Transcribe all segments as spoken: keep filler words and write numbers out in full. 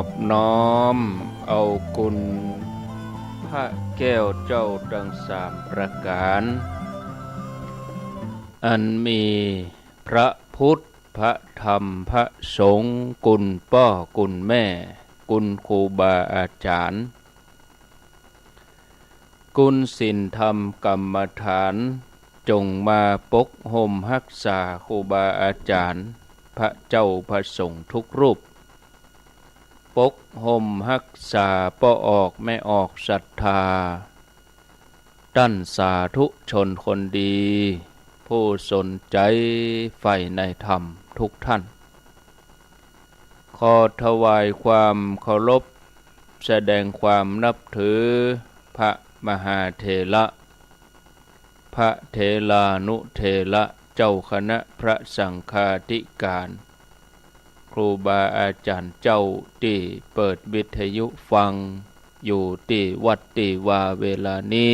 อบน้อมเอาคุณพระแก้วเจ้าตังสามประก๋าน อันมีพระพุทธ พระธรรม พระสงฆ์ คุณป้อคุณแม่ คุณครูบาอาจ๋ารย์ คุณศีลธรรมกรรมฐาน จงมาปกห่มฮักษาครูบาอาจ๋ารย์ พระเจ้าพระสงฆ์ทุกรูป ปกห่มฮักษาป้อออกแม่ออกศรัทธา ต้านสาธุชนคนดี ผู้สนใจ๋ใฝ่ในธรรมทุกท่าน ขอถวายความเคารพ แสดงความนับถือ พระมหาเถระ พระเถรานุเถระ เจ้าคณะพระสังฆาธิการ ครูบาอาจ๋ารย์เจ้าตี้เปิดวิทยุฟังอยู่ตี้วัดตี้วาเวลานี้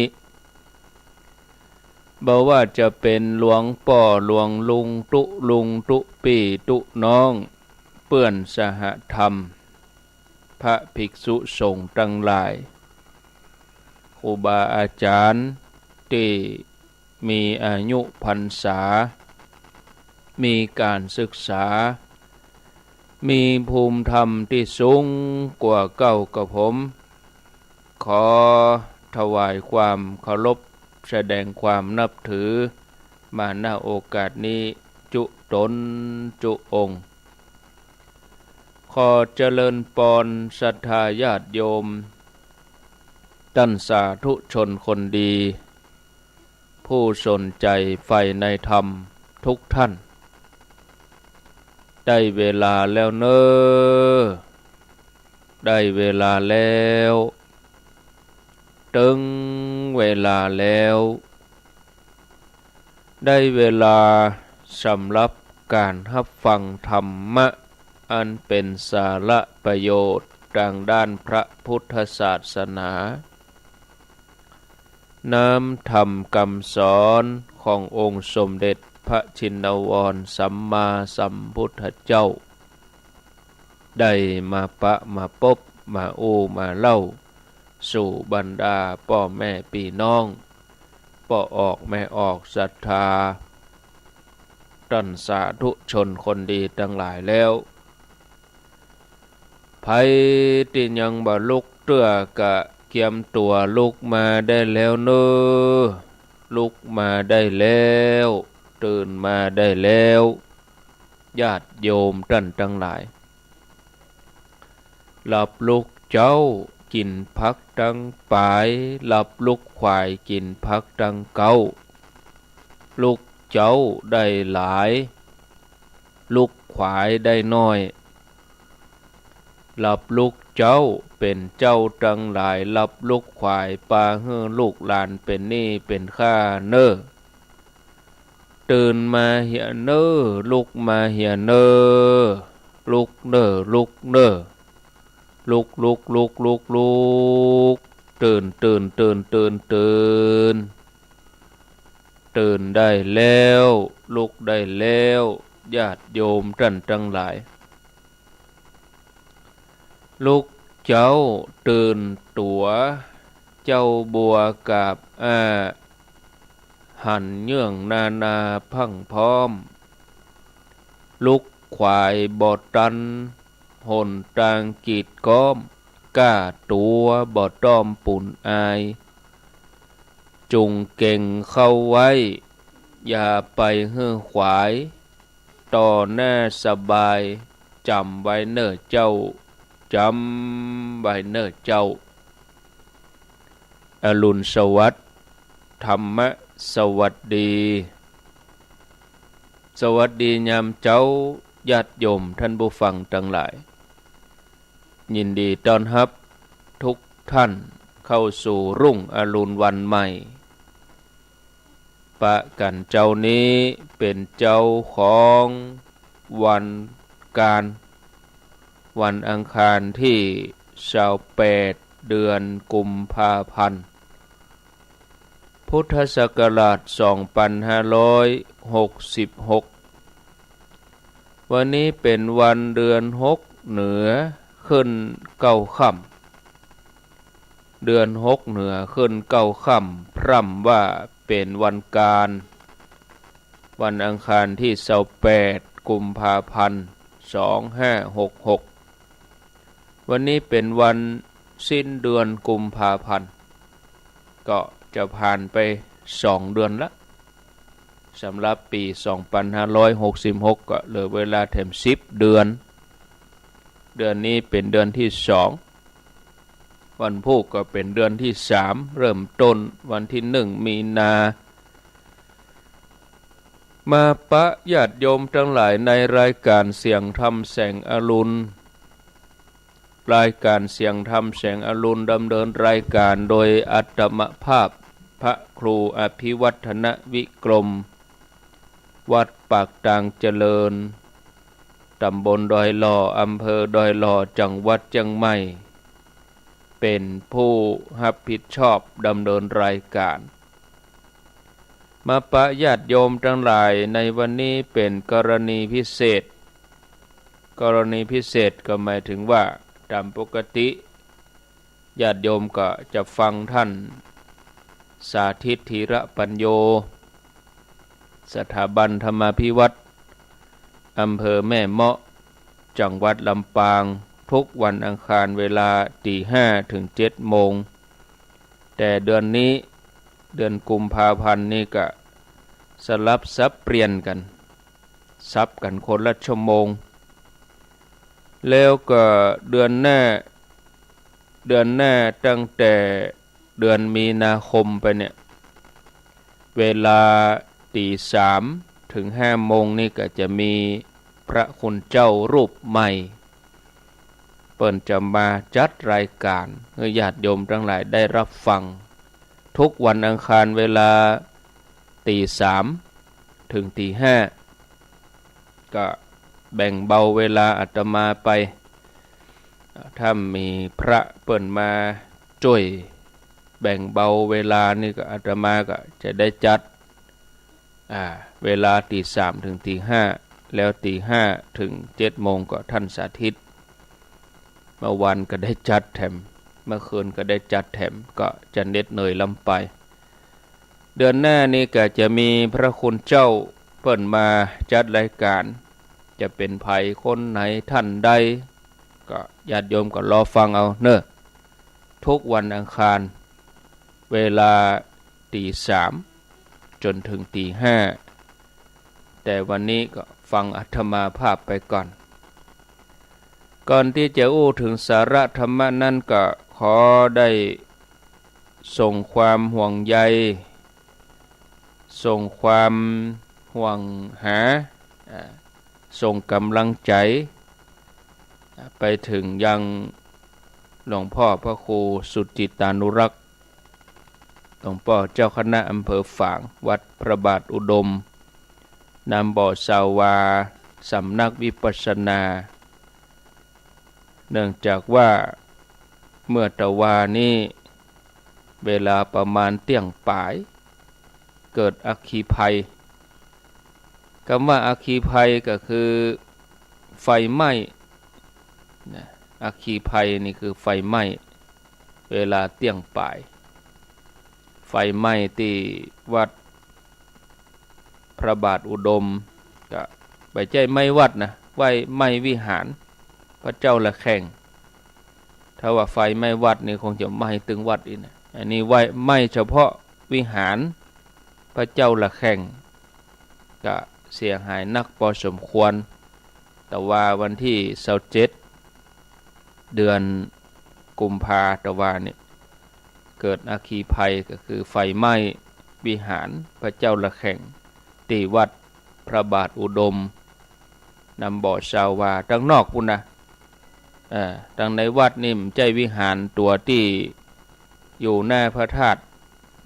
บ่ว่าจะเป๋นหลวงป้อหลวงลุงตุ๊ลุงตุ๊ปี้ตุ๊น้อง เปื้อนสหธรรม พระภิกษุสงฆ์ตังหลาย ครูบาอาจ๋ารย์ตี้มีอายุพรรษา มีก๋านศึกษา มีภูมิธรรมตี้สูงกว่าเก้ากับผม ขอถวายความเคารพ แสดงความนับถือ มา ณ โอกาสนี้ จุ๊ต๋นจุ๊องค์ ขอเจริญปอนศรัทธาญาติโยม ต้านสาธุชนคนดี ผู้สนใจ๋ใฝ่ในธรรมทุกท่าน ได้เวลาแล้วเน่อ ได้เวลาแล้ว เติงเวลาแล้ว ได้เวลาสำหรับก๋านฮับฟังธรรมะ อันเป๋นสาระประโยชน์ตางด้านพระพุทธศาสนา น้ำธรรมกำสอนขององค์สมเด็จพระชินวรสัมมาสัมพุทธเจ้า ได้มาปะมาปบ มาอู้มาเล่า สู่บรรดาป้อแม่ปี้น้อง ป้อออกแม่ออกศรัทธา ต้านสาธุชนคนดีตังหลายแล้ว ใผตี้ยังบ่ลุกเตื้อก็เกียมตั๋วลุกมาได้แล้วเน่อ ลุกมาได้แล้ว ตื่นมาได้แล้ว ญาติโยมต้านตังหลาย หลับลุกเจ๊ากิ๋นผักตังป๋าย หลับลุกขวายกิ๋นผักตังเก๊า ลุกเจ๊าได้หลาย ลุกขวายได้น้อย หลับลุกเจ๊าเป๋นเจ้าตังหลาย หลับลุกขวายปาหื้อลูกหลานเป๋นหนี้เป๋นข้าเน่อ ตื่นมาเหียเน่อ ลุกมาเหียเน่อ ลุกเน่อ ลุกเน่อ ลุก ลุก ลุก ลุก ลุก ตื่น ตื่น ตื่น ตื่น ตื่น ตื่นได้แล้ว ลุกได้แล้ว ญาติโยมต้านตังหลาย ลุกเจ๊าตื่นตั๋ว เจ๊าบัวกาบอ้า หันเยื่องนานาพรั่งพร้อม ลุกขวายบ่ตัน หนตางกีดก๊อม ก้าตั๋วบ่ต้องปูนอาย จุ่งเก๋งเข้าไว้ อย่าไปหื้อขวาย ต่อหน้าสบาย จ๋ำไว้เน่อเจ้า จ๋ำไว้เน่อเจ้า อรุณสวัสดิ์ ธรรมะสวัสดี สวัสดียามเจ๊า ญาติโยมต้านผู้ฟังตังหลาย ยินดีต้อนฮับทุกท่านเข้าสู่รุ่งอรุณวันใหม่ ปะกั๋นเจ๊านี้เป๋นเจ๊าของวันก๋าน วันอังคารตี้ซาวแปด เดือนกุมภาพันธ์ พุทธศักราชสองปันห้าร้อยหกสิบหก วันนี้เป๋นวันเดือนหกเหนือ ค ขึ้นเก๊าค่ำ เดือนหกเหนือขึ้นเก๊าค่ำ พร่ำว่าเป๋นวันกาน วันอังคารตี้ซาวแปด กุมภาพันธ์ สองห้าหกหก วันนี้เป๋นวันสิ้นเดือนกุมภาพันธ์ ก็จะผ่านไปสองเดือนละ สำหรับปี๋สองปันห้าร้อยหกสิบหก ก็เหลือเวลาแถมสิบเดือน เดือนนี้เป๋นเดือนตี้สอง วันพูกก็เป๋นเดือนตี้สาม เริ่มต้นวันตี้หนึ่งมีนา มาปะญาติโยมตังหลายในรายก๋านเสียงธรรมแสงอรุณ รายก๋านเสียงธรรมแสงอรุณดำเนินรายก๋านโดยอาตมาภาพพระครูอภิวัฒนวิกรม วัดปากตางเจริญ ต๋ำบลดอยหล่อ อำเภอดอยหล่อ จังหวัดเจียงใหม่ เป๋นผู้ฮับผิดชอบดำเนินรายก๋าน มาปะญาติโยมตังหลายในวันนี้เป๋นกรณีพิเศษ กรณีพิเศษก็หมายถึงว่าต๋ามปกติ ญาติโยมก็จะฟังต้านสาธิต ธีระปัญโญ สถาบันธรรมาภิวัฒน์ อำเภอแม่เมาะ จังหวัดลำปาง ทุกวันอังคารเวลาตี๋ห้าเถิงเจ็ดโมง แต่เดือนนี้ เดือนกุมภาพันธ์นี่ก็สลับสับเปลี่ยนกั๋น สับกั๋นคนละชั่วโมง แล้วก็เดือนหน้า เดือนหน้าตั้งแต่เดือนมีนาคมไปเนี่ย เวลาตี๋สามเถิงห้าโมงนี่ก็จะมีพระคุณเจ้ารูปใหม่ เปิ้นจะมาจัดรายก๋านหื้อญาติโยมตังหลายได้ฮับฟัง ทุกวันอังคารเวลาตี๋สามเถิงตี๋ห้า ก็แบ่งเบาเวลาอาตมาไป ถ้ามีพระเปิ้นมาจ้วยแบ่งเบาเวลานี่ก็อาตมาก็จะได้จัด อ่า เวลาตี๋สามเถิงตี๋ห้า แล้วตี๋ห้าเถิงเจ็ดโมงก็ต้านสาธิต เมื่อวานก็ได้จัดแถม เมื่อคืนก็ได้จัดแถม ก็จะเหน็ดเหนื่อยล้ำไป เดือนหน้านี่ก็จะมีพระคุณเจ้าเปิ้นมาจัดรายก๋าน จะเป๋นใผคนไหนต้านใด ก็ญาติโยมก็รอฟังเอาเนาะ ทุกวันอังคาร เวลาตี๋สามจ๋นเถิงตี๋ห้า แต่วันนี้ก็ฟังอาตมาภาพไปก่อน ก่อนตี้จะอู้เถิงสาระธรรมะนั้นก็ขอได้ส่งความห่วงใย ส่งความห่วงหา อ่า ส่งก๋ำลังใจ๋ อ่า ไปเถิงยังหลวงป้อพระครูสุจิตตานุรักษ์ หลวงป้อเจ้าคณะอำเภอฝาง วัดพระบาทอุดม นำบ่อซาวา สำนักวิปัสสนา เนื่องจากว่าเมื่อตะวานี้ เวลาประมาณเตี้ยงป๋าย เกิดอัคคีภัย กำว่าอัคคีภัยก็คือไฟไหม้นะ อัคคีภัยนี่คือไฟไหม้ เวลาเตี้ยงป๋าย ไฟไหม้ตี้วัดพระบาทอุดม ก็บ่ใจ้ไหม้วัดนะ ไหว้ ไหม้วิหารพระเจ้าระแข่ง ถ้าว่าไฟไหม้วัดนี่คงจะไหม้ตึงวัดอี้นะ อันนี้ไหว้ ไหม้เฉพาะวิหารพระเจ้าระแข่ง ก็เสียหายนักปอสมควร ตะวาวันตี้ซาวเจ็ด เดือนกุมภาตะวานี่ เกิดอัคคีภัยก็คือไฟไหม้วิหารพระเจ้าระแข่ง ตี้วัดพระบาทอุดม นำบ่อซาวา ตังนอกปู้นนะ เอ่อ ตังในวัดนี่บ่ใจ้วิหารตั๋วตี้อยู่หน้าพระธาตุ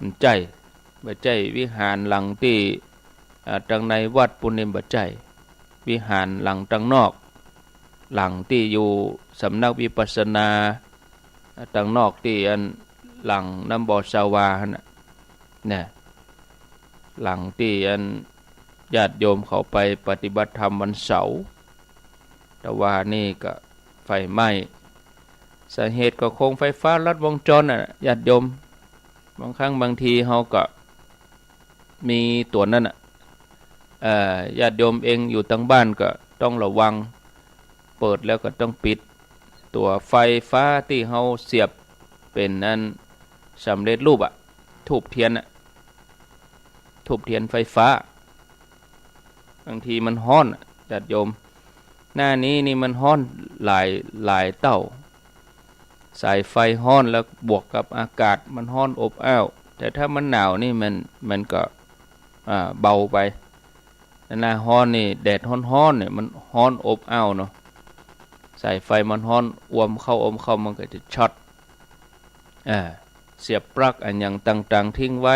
บ่ใจ้ บ่ใจ้วิหารหลังตี้ อ่า ตังในวัดปู้นนี่บ่ใจ้ วิหารหลังตังนอก หลังตี้อยู่สำนักวิปัสสนา อ่า ตังนอกตี้อันหลังนำบ่อซาวาหั้นน่ะ นะ หลังตี้อันญาติโยมเขาไปปฏิบัติธรรมวันเสาร์ ตะวานี่ก็ไฟไหม้ สาเหตุก็คงไฟฟ้าลัดวงจรน่ะ ญาติโยม บางครั้งบางทีเฮาก็มีตั๋วนั้นน่ะ เอ่อ ญาติโยมเองอยู่ตางบ้านก็ต้องระวัง เปิดแล้วก็ต้องปิด ตั๋วไฟฟ้าตี้เฮาเสียบเป๋นอันสำเร็จรูปอะ ธูปเตียนอะ ธูปเตียนไฟฟ้า บางทีมันฮ้อนอะ ญาติโยม หน้านี้นี่มันฮ้อนหลาย หลายเต้า สายไฟฮ้อนแล้วบวกกับอากาศมันฮ้อนอบอ้าว แต่ถ้ามันหนาวนี่มัน มันก็ อ่า เบาไป หน้าฮ้อนนี่ แดดฮ้อนๆ เนี่ย มันฮ้อนอบอ้าวเนาะ สายไฟมันฮ้อน อวมเข้า อวมเข้า มันก็จะช็อต อ่า เสียบปลั๊กอะหยังต่างๆ ทิ้งไว้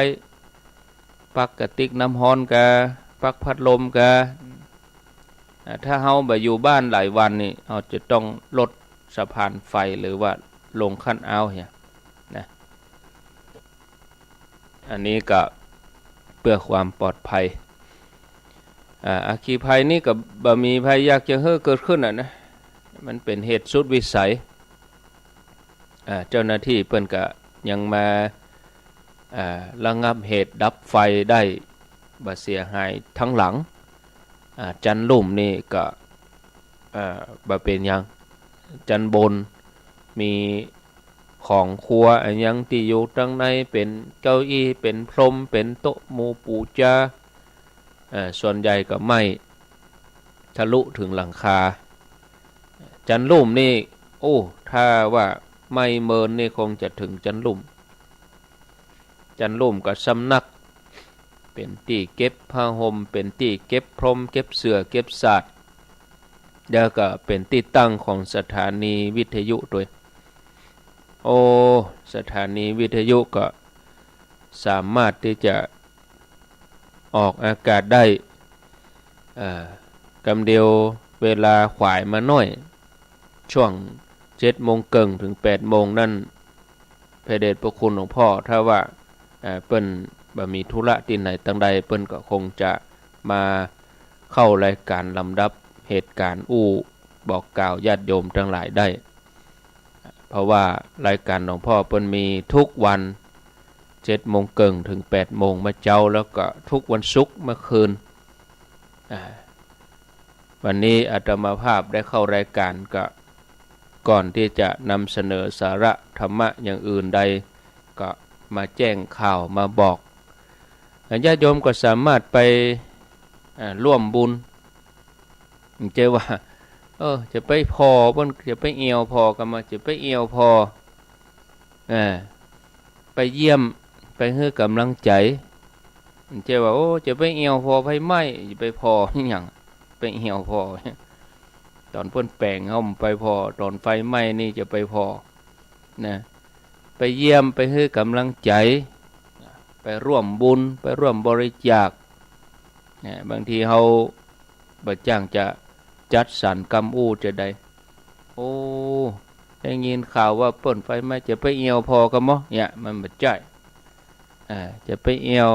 ปลั๊กกระติกน้ำฮ้อนกา ปลั๊กพัดลมกา อ่า ถ้าเฮาบ่อยู่บ้านหลายวันนี่ เฮาจะต้องลดสะพานไฟหรือว่าลงคันเอาท์เหียนะ อันนี้ก็เปื้อความปลอดภัย อ่า อัคคีภัยนี่ก็บ่มีใผอยากจะหื้อเกิดขึ้นอะนะ มันเป๋นเหตุสุดวิสัย อ่า เจ้าหน้าตี้เปิ้นก็ยังมา อ่า ระงับเหตุดับไฟได้ บ่เสียหายตังหลัง อ่า จั๊นลุ่มนี่ก็ อ่า บ่เป๋นหยัง จั๊นบนมีของครัวอะหยังตี้อยู่ตังใน เป๋นเก้าอี้ เป๋นพรม เป๋นโต๊ะหมู่ปู๋จา เอ่อ ส่วนใหญ่ก็ไหม้ทะลุเถิงหลังคา จั๊นลุ่มนี่ โอ้ ถ้าว่าไหม้เมินนี่คงจะเถิงจั๊นลุ่ม จั๊นลุ่มก็สำนัก เป๋นตี้เก็บผ้าห่ม เป๋นตี้เก็บพรม เก็บเสื่อ เก็บสาด แล้วก็เป๋นตี้ตั้งของสถานีวิทยุตวย โอ้ สถานีวิทยุก็สามารถตี้จะออกอากาศได้ เอ่อ กำเดียวเวลาขวายมาหน้อย ช่วงเจ็ดโมงเกิ่งเถิงแปดโมงนั้น พระเดชพระคุณหลวงพ่อ ถ้าว่า เอ่อ เปิ้นบ่มีธุระตี้ไหนตังใด เปิ้นก็คงจะมาเข้ารายก๋านลำดับเหตุก๋ารณ์อู้บอกกล่าวญาติโยมตังหลายได้ เพราะว่ารายก๋านหลวงพ่อเปิ้นมีทุกวัน เจ็ดโมงเกิ่งเถิงแปดโมงเมื่อเจ๊า แล้วก็ทุกวันศุกร์เมื่อคืน อ่า วันนี้อาตมาภาพได้เข้ารายก๋าน ก็ก่อนตี้จะนำเสนอสาระธรรมะอย่างอื่นใด ก็มาแจ้งข่าวมาบอก ญาติโยมก็สามารถไป อ่า ร่วมบุญ บ่ใจ้ว่า เออ จะไปผ่อเปิ้น จะไปแอ่วผ่อกั๋นบ่ จะไปแอ่วผ่อ เออ ไปเยี่ยม ไปหื้อก๋ำลังใจ๋ บ่ใจ้ว่า โอ้ จะไปแอ่วผ่อไฟไหม้ จะไปผ่อหยัง ไปแอ่วผ่อ ต๋อนเปิ้นแป๋งเฮาบ่ไปผ่อ ต๋อนไฟไหม้นี่จะไปผ่อ นะ ไปเยี่ยม ไปหื้อก๋ำลังใจ๋ ไปร่วมบุญ ไปร่วมบริจาค นะ บางทีเฮาบ่จ้างจะจัดสรรกำอู้จะใด โอ้ ได้ยินข่าวว่าเปิ้นไฟไหม้ จะไปแอ่วผ่อกั๋นบ่ เนี่ย มันบ่ใจ้ อ่า จะไปแอ่ว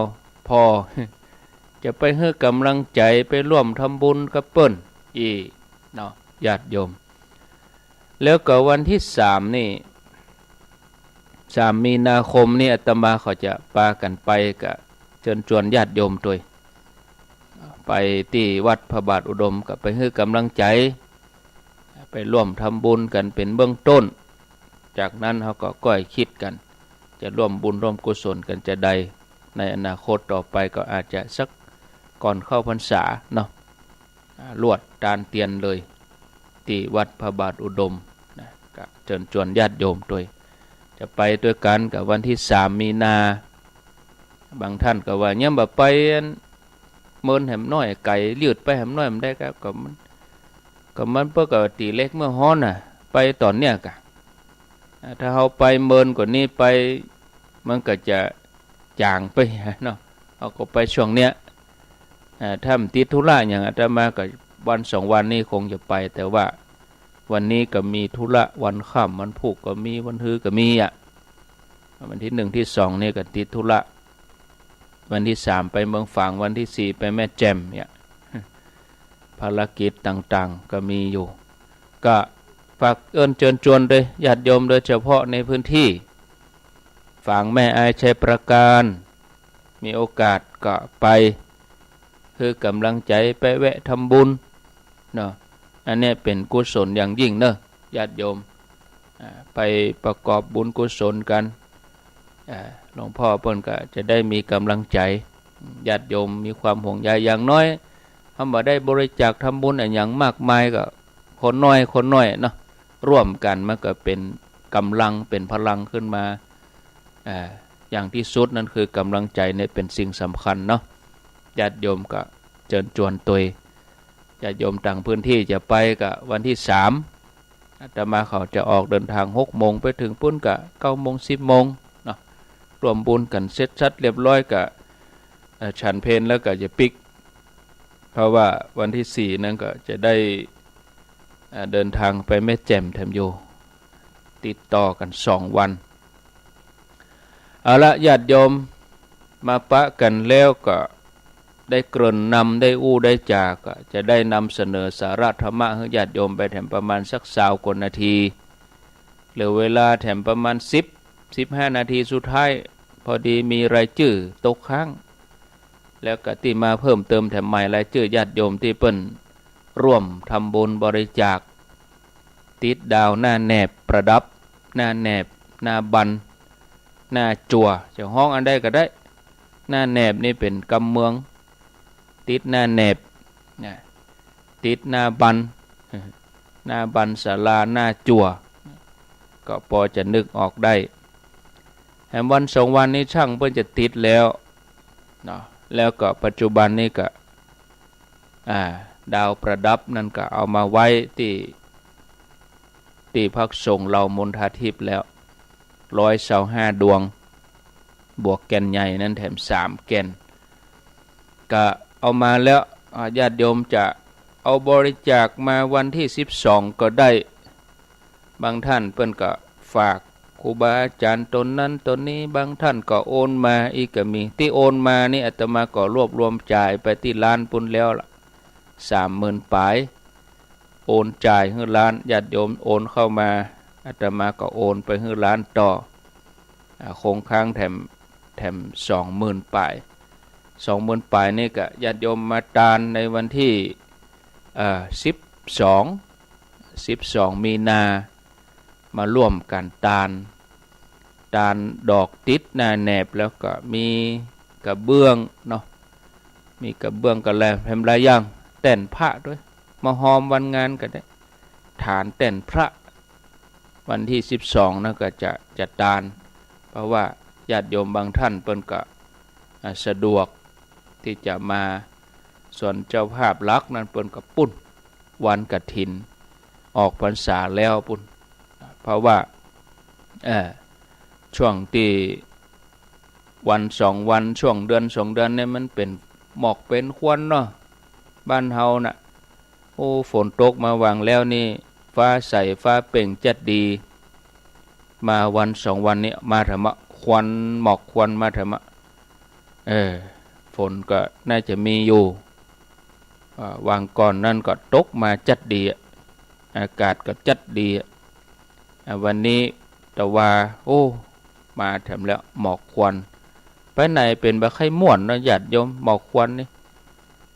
ผ่อ จะไปหื้อก๋ำลังใจ๋ ไปร่วมทำบุญกับเปิ้นอี้เนาะ ญาติโยม แล้วก็วันตี้สามนี่ สามมีนาคมนี่ อาตมาเขาจะปากั๋นไป ก็เจิญจวนญาติโยมตวย ไปตี้วัดพระบาทอุดม ก็ไปหื้อก๋ำลังใจ๋ ไปร่วมทำบุญกั๋นเป๋นเบื้องต้น จากนั้นเฮาก็ก้อยคิดกั๋น จะร่วมบุญร่วมกุศลกั๋นจะใด ในอนาคตต่อไปก็อาจจะสักก่อนเข้าพรรษาเนาะ อ่า ลวดตานเตียนเลย ตี้วัดพระบาทอุดมนะ ก็เจิญจวนญาติโยมตวย จะไปตวยกั๋นกับวันตี้สามมีนา บางต้านก็ว่า ยังบ่ไปอันเมินแหมน้อย ไก๋ยืดไปแหมน้อยบ่ได้ครับ ก็มัน ก็มันเปิ้นก็ตี๋เหล็กเมืองฮ้อนน่ะ ไปต๋อนเนี้ยกะ อ่า ถ้าเฮาไปเมินกว่านี้ไป มันก็จะจ๋างไปเนาะ เฮาก็ไปช่วงเนี้ย อ่า ถ้าบ่ติดธุระหยัง อาตมาก็วันสองวันนี้คงจะไป แต่ว่าวันนี้ก็มีธุระ วันค่ำวันพูกก็มี วันฮือก็มีอะ วันตี้หนึ่งตี้สองนี่ก็ติดธุระ วันตี้สามไปเมืองฝาง วันตี้สี่ไปแม่แจ่มเนี่ย ภารกิจต่างๆ ก็มีอยู่ ก็ ฝากเอิ้นเจิญจวนโดยญาติโยม โดยเฉพาะในพื้นที่ฝางแม่อาย ชัยปราการ มีโอกาสก็ไป หื้อกำลังใจ๋ ไปแวะทำบุญเนาะ อันเนี้ยเป๋นกุศลอย่างยิ่งเนาะญาติโยม อ่า ไปประกอบบุญกุศลกั๋น อ่า หลวงพ่อเปิ้นก็จะได้มีกำลังใจ๋ ญาติโยมมีความห่วงใย อย่างน้อย เฮาบ่ได้บริจาคทำบุญอะหยังมากมาย ก็คนน้อยคนน้อยเนาะ ร่วมกั๋นมันก็เป๋นกำลัง เป๋นพลังขึ้นมา อ่า อย่างที่สุดนั้นคือกำลังใจ๋เนี่ยเป๋นสิ่งสำคัญเนาะ ญาติโยมก็เจิญจวนตวย ญาติโยมต่างพื้นที่จะไปก็วันที่สาม อาตมาเขาจะออกเดินทางหกโมง ไปเถิงปุ้นก็เก้าโมง สิบโมงเนาะ ร่วมบุญกั๋นเสร็จสับเรียบร้อยก็ เอ่อ ฉันเพลแล้วก็จะปิ๊ก เพราะว่าวันที่สี่นั้นก็จะได้ เอ่อ เดินทางไปแม่แจ่มแถมอยู่ ติดต่อกั๋นสองวัน เอาละ ญาติโยม มาปะกั๋นแล้วก็ได้เกริ่นนำ ได้อู้ได้จา ก็จะได้นำเสนอสาระธรรมะหื้อญาติโยมไปแถมประมาณสักซาวกว่านาที เหลือเวลาแถมประมาณสิบ สิบห้านาทีสุดท้าย พอดีมีรายจื้อตกค้าง แล้วก็ตี้มาเพิ่มเติมแถมใหม่ รายจื้อญาติโยมตี้เปิ้นร่วมทำบุญบริจาค ติดดาวหน้าแหนบประดับ หน้าแหนบ หน้าบัน หน้าจั่ว จะฮ้องอันใดก็ได้ หน้าแหนบนี่เป๋นกำเมือง ติดหน้าแหนบนะ ติดหน้าบัน หน้าบันศาลา หน้าจั่ว ก็ปอจะนึกออกได้ แหมวันสองวันนี้ช่างเปิ้นจะติดแล้วเนาะ แล้วก็ปัจจุบันนี้ก็ อ่า ดาวประดับนั้นก็เอามาไว้ตี้ ตี้พักสงฆ์เหล่ามณฑาทิพย์แล้ว ร้อยซาวห้าดวง บวกแก่นใหญ่นั้นแถมสามแก่น ก็เอามาแล้ว อ่า ญาติโยมจะเอาบริจาคมาวันที่สิบสองก็ได้ บางท่านเปิ้นก็ฝากครูบาอาจ๋ารย์ตนนั้นตนนี้ บางท่านก็โอนมาอีกก็มี ตี้โอนมานี่อาตมาก็รวบรวมจ่ายไปตี้ร้านปุ้นแล้วละ สามหมื่นป๋าย โอนจ่ายหื้อร้าน ญาติโยมโอนเข้ามา อาตมาก็โอนไปหื้อร้านต่อ อ่า คงค้างแถม แถมสองหมื่นป๋าย สองหมื่นป๋ายนี่ก็ญาติโยมมาตานในวันที่ เอ่อ สิบสอง สิบสองมีนา มาร่วมกั๋นตาน ตานดอกติดหน้าแหนบ แล้วก็มีกระเบื้องเนาะ มีกระเบื้องก็แล้วแถมหลายอย่าง แต้นพระตวย มาฮอมวันงานก็ได้ ฐานแต้นพระ วันที่สิบสองนะก็จะ จะตาน เพราะว่าญาติโยมบางท่านเปิ้นก็ อ่า สะดวกตี้จะมา ส่วนเจ้าภาพหลักนั้นเปิ้นก็ปุ้น วันกฐิน ออกพรรษาแล้วปุ้น เพราะว่า เอ่อ ช่วงตี้วันสองวัน ช่วงเดือนสองเดือนเนี่ยมันเป๋นหมอกเป๋นควันเนาะ บ้านเฮาน่ะ โอ้ ฝนตกมาหว่างแล้วนี่ ฟ้าใสฟ้าเปล่งจัดดี มาวันสองวันนี้มาแถมะ ควัน หมอกควันมาแถมะ เออ ฝนก็น่าจะมีอยู่ อ่า หว่างก่อนนั้นก็ตกมาจัดดีอะ อากาศก็จัดดีอะ อ่า วันนี้ตะวา โอ้ มาแถมแล้ว หมอกควัน ไปไหนเป๋นบ่ใค่ม่วนเนาะญาติโยม หมอกควันนี่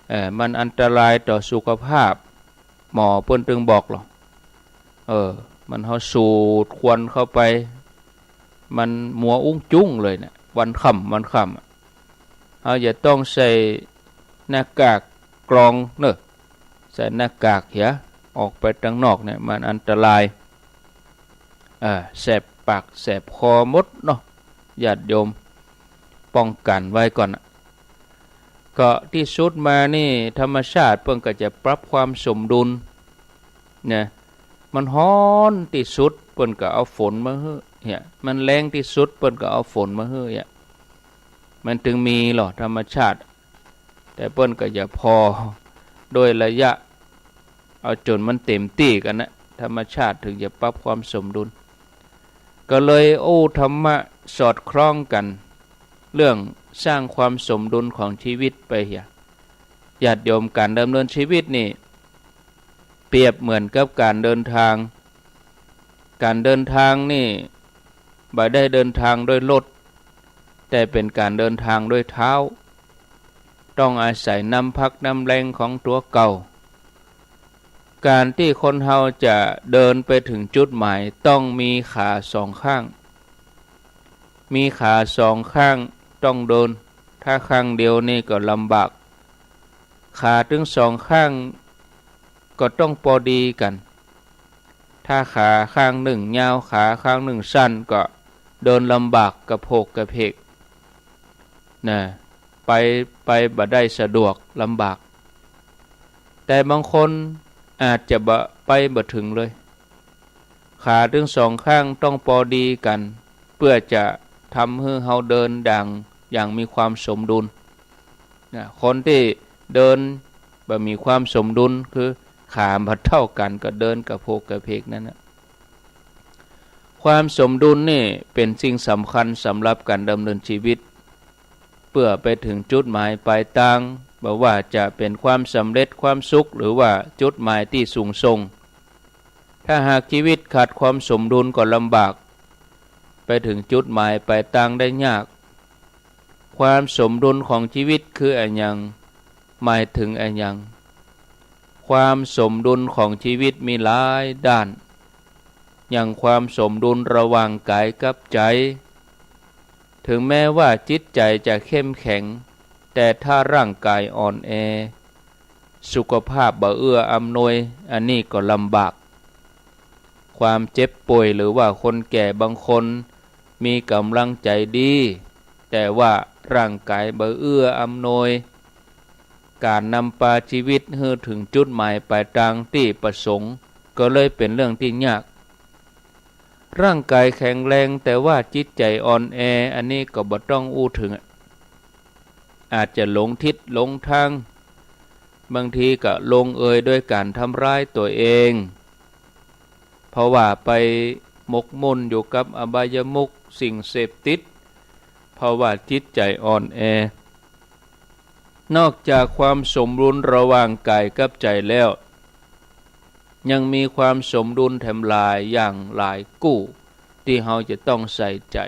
เออ มันอันตรายต่อสุขภาพ หมอเปิ้นตึงบอกหรอ เออ มันเฮาสูดควันเข้าไป มันมัวอุ้งจุ้งเลยเนี่ย วันค่ำ วันค่ำอะ เฮาจะต้องใส่หน้ากากกรองเนอะ ใส่หน้ากากเหีย ออกไปตังนอกเนี่ยมันอันตราย เออ แสบปากแสบคอหมดเนาะ ญาติโยม ป้องกั๋นไว้ก่อนอะ ก็ตี้สุดมานี่ธรรมชาติเปิ้นก็จะปรับความสมดุลนะ มันฮ้อนตี้สุดเปิ้นก็เอาฝนมาหื้อเหีย มันแล้งตี้สุดเปิ้นก็เอาฝนมาหื้อเหีย มันตึงมีหรอธรรมชาติ แต่เปิ้นก็จะผ่อโดยระยะ เอาจ๋นมันเต๋มตี้กั๋นนะ ธรรมชาติถึงจะปรับความสมดุล ก็เลยอู้ธรรมะสอดคล้องกั๋น เรื่องสร้างความสมดุลของชีวิตไปเหีย ญาติโยม ก๋านดำเนินชีวิตนี่ เปรียบเหมือนกับก๋านเดินทาง ก๋านเดินตางนี่บ่ได้เดินตางด้วยรถ แต่เป๋นก๋านเดินตางด้วยเท้า ต้องอาศัยน้ำพักน้ำแรงของตั๋วเก่า ก๋านตี้คนเฮาจะเดินไปเถิงจุดหมายต้องมีขาสองข้าง มีขาสองข้างต้องเดิน ถ้าข้างเดียวนี่ก็ลำบาก ขาตึงสองข้างก็ต้องปอดีกั๋น ถ้าขาข้างนึ่งยาว ขาข้างนึ่งสั้นก็เดินลำบากกระโผกกระเพก นะ ไป ไปบ่ได้สะดวก ลำบาก แต่บางคนอาจจะบ่ ไปบ่เถิงเลย ขาตึงสองข้างต้องปอดีกั๋น เปื้อจะทำหื้อเฮาเดินอย่าง อย่างมีความสมดุล นะ คนตี้เดินบ่มีความสมดุล คือขาบ่เต้ากั๋น ก็เดินกระโผกกระเพกนั้นนะ ความสมดุลนี่เป๋นสิ่งสำคัญสำหรับก๋านดำเนินชีวิต เปื้อไปเถิงจุดหมายปลายตาง บ่ว่าจะเป๋นความสำเร็จ ความสุข หรือว่าจุดหมายตี้สูงส่ง ถ้าหากชีวิตขาดความสมดุลก็ลำบาก ไปเถิงจุดหมายปลายตางได้ยาก ความสมดุลของชีวิตคืออะหยัง หมายเถิงอะหยัง ความสมดุลของชีวิตมีหลายด้าน อย่างความสมดุลระหว่างก๋ายกับใจ๋ เถิงแม้ว่าจิตใจ๋จะเข้มแข็ง แต่ถ้าร่างก๋ายอ่อนแอ สุขภาพบ่เอื้ออำนวย อันนี้ก็ลำบาก ความเจ็บป่วยหรือว่าคนแก่บางคนมีก๋ำลังใจ๋ดี แต่ว่าร่างก๋ายบ่เอื้ออำนวย ก๋านนำปาชีวิตหื้อเถิงจุดหมายปลายตางตี้ประสงค์ ก็เลยเป๋นเรื่องตี้ยาก ร่างก๋ายแข็งแรงแต่ว่าจิตใจ๋อ่อนแอ อันนี้ก็บ่ต้องอู้เถิง อาจจะหลงทิศหลงตาง บางทีก็ลงเอยโดยก๋านทำร้ายตั๋วเอง เพราะว่าไปหมกมุ่นอยู่กับอบายมุข สิ่งเสพติด เพราะว่าจิตใจ๋อ่อนแอ นอกจากความสมดุลระหว่างก๋ายกับใจ๋แล้ว ยังมีความสมดุลแถมหลายอย่างหลายกู้ ตี้เฮาจะต้องใส่ใจ๋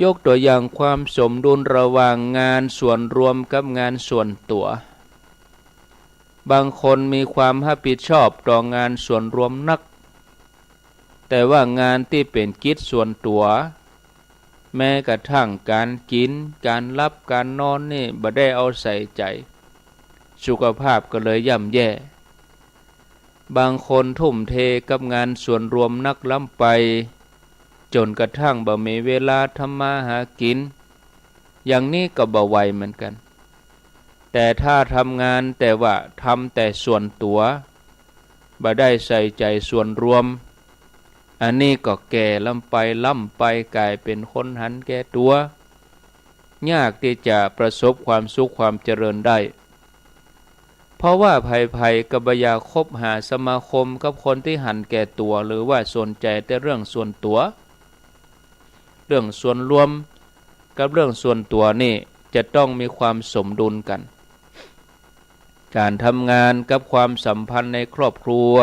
ยกตั๋วอย่างความสมดุลระหว่างงานส่วนรวมกับงานส่วนตั๋ว บางคนมีความฮับผิดชอบต่องานส่วนรวมนัก แต่ว่างานตี้เป๋นกิจส่วนตั๋ว แม้กระทั่งก๋านกิ๋น ก๋านหลับ ก๋านนอนนี่บ่ได้เอาใส่ใจ๋ สุขภาพก็เลยย่ำแย่ บางคนทุ่มเทกับงานส่วนรวมนักล้ำไป จ๋นกระทั่งบ่มีเวลาทำมาหากิ๋น อย่างนี้ก็บ่ไหวเหมือนกั๋น แต่ถ้าทำงานแต่ว่าทำแต่ส่วนตั๋ว บ่ได้ใส่ใจ๋ส่วนรวม อันนี้ก็แก่ล้ำไปล้ำไป ก๋ายเป๋นคนหันแก่ตั๋ว ยากตี้จะประสบความสุขความเจริญได้ เพราะว่าใผๆ ก็บ่อยากคบหาสมาคมกับคนตี้หันแก่ตั๋ว หรือว่าสนใจ๋แต่เรื่องส่วนตั๋ว เรื่องส่วนรวมกับเรื่องส่วนตั๋วนี่จะต้องมีความสมดุลกั๋น ก๋านทำงานกับความสัมพันธ์ในครอบครัว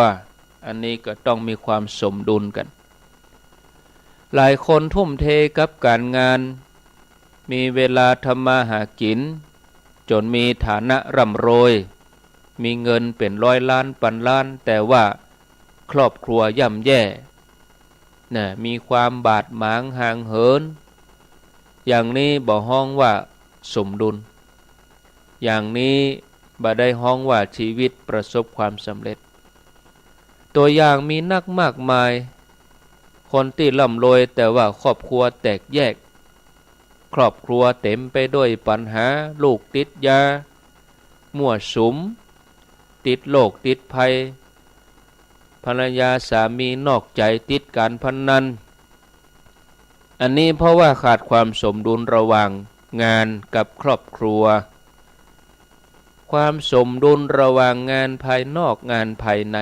อันนี้ก็ต้องมีความสมดุลกั๋น หลายคนทุ่มเทกับก๋านงาน มีเวลาทำมาหากิ๋น จ๋นมีฐานะร่ำรวย มีเงินเป๋นร้อยล้านปันล้าน แต่ว่าครอบครัวย่ำแย่ นะ มีความบาดหมางห่างเหิน อย่างนี้บ่ฮ้องว่าสมดุล อย่างนี้บ่ได้ฮ้องว่าชีวิตประสบความสำเร็จ ตั๋วอย่างมีนักมากมาย คนตี้ร่ำรวยแต่ว่าครอบครัวแตกแยก ครอบครัวเต๋มไปด้วยปัญหา ลูกติดยา มั่วสุม ติดโรคติดภัย ภรรยาสามีนอกใจ๋ ติดก๋านพนัน อันนี้เพราะว่าขาดความสมดุลระหว่างงานกับครอบครัว ความสมดุลระหว่างงานภายนอกงานภายใน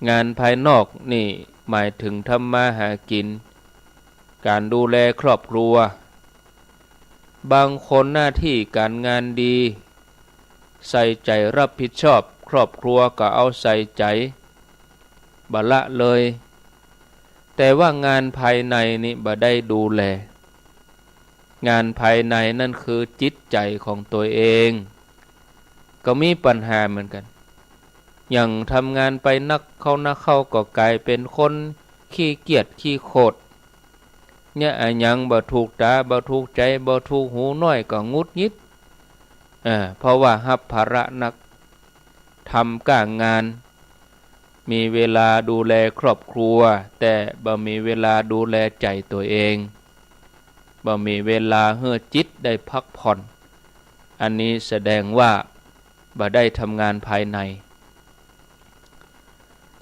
งานภายนอกนี่หมายเถิงทำมาหากิ๋น ก๋านดูแลครอบครัว บางคนหน้าตี้ก๋านงานดี ใส่ใจ๋รับผิดชอบครอบครัวก็เอาใส่ใจ๋ บ่ละเลย แต่ว่างานภายในนี่บ่ได้ดูแล งานภายในนั่นคือจิตใจ๋ของตั๋วเอง ก็มีปัญหาเหมือนกั๋น อย่างทำงานไปนักเข้านักเข้าก็ก๋ายเป๋นคนขี้เกียจขี้โขด เนี่ยอะหยังบ่ถูกต๋า บ่ถูกใจ๋ บ่ถูกหูน้อยก็หงุดหงิด เออ เพราะว่าฮับภาระหนัก ทำก้างาน มีเวลาดูแลครอบครัว แต่บ่มีเวลาดูแลใจ๋ตั๋วเอง บ่มีเวลาหื้อจิตได้พักผ่อน อันนี้แสดงว่าบ่ได้ทำงานภายใน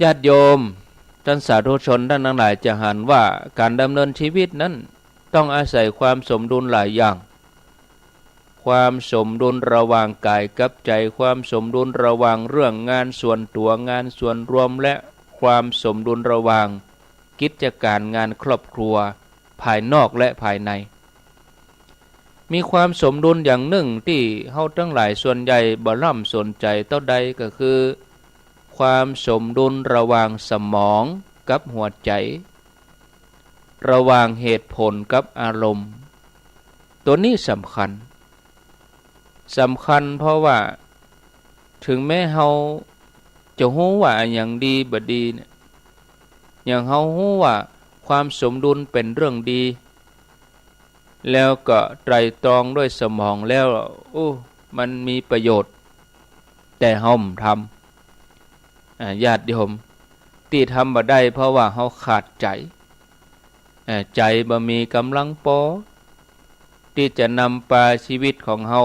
ญาติโยม ต้านสาธุชนต้านตังหลายจะหันว่าก๋านดำเนินชีวิตนั้นต้องอาศัยความสมดุลหลายอย่าง ความสมดุลระหว่างก๋ายกับใจ๋ ความสมดุลระหว่างเรื่องงานส่วนตั๋ว งานส่วนรวม และความสมดุลระหว่างกิจก๋านงานครอบครัว ภายนอกและภายใน มีความสมดุลอย่างนึ่งตี้เฮาตังหลายส่วนใหญ่บ่ร่ำสนใจ๋เต้าใด ก็คือความสมดุลระหว่างสมองกับหัวใจ๋ ระหว่างเหตุผลกับอารมณ์ ตั๋วนี้สำคัญ สำคัญเพราะว่า เถิงแม้เฮาจะฮู้ว่าอะหยังดีบ่ดีเนี่ย อย่างเฮาฮู้ว่าความสมดุลเป๋นเรื่องดี แล้วก็ไตร่ตรองด้วยสมองแล้ว โอ้ มันมีประโยชน์ แต่เฮาบ่ทำ อ่า ญาติโยม ตี้ทำบ่ได้เพราะว่าเฮาขาดใจ๋ อ่า ใจ๋บ่มีก๋ำลังปอ ตี้จะนำปาชีวิตของเฮา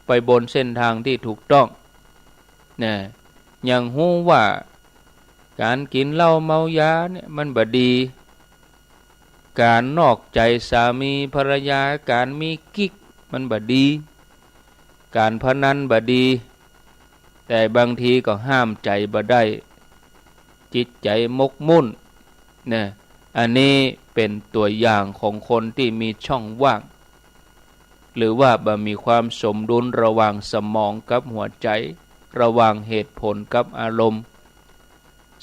ไปบนเส้นทางตี้ถูกต้อง นะ ยังฮู้ว่าก๋านกิ๋นเหล้าเมายาเนี่ยมันบ่ดี ก๋านนอกใจ๋สามีภรรยา ก๋านมีกิ๊กมันบ่ดี ก๋านพนันบ่ดี แต่บางทีก็ห้ามใจ๋บ่ได้ จิตใจ๋หมกมุ่น นะ อันนี้เป๋นตั๋วอย่างของคนตี้มีช่องว่าง หรือว่าบ่มีความสมดุลระหว่างสมองกับหัวใจ๋ ระหว่างเหตุผลกับอารมณ์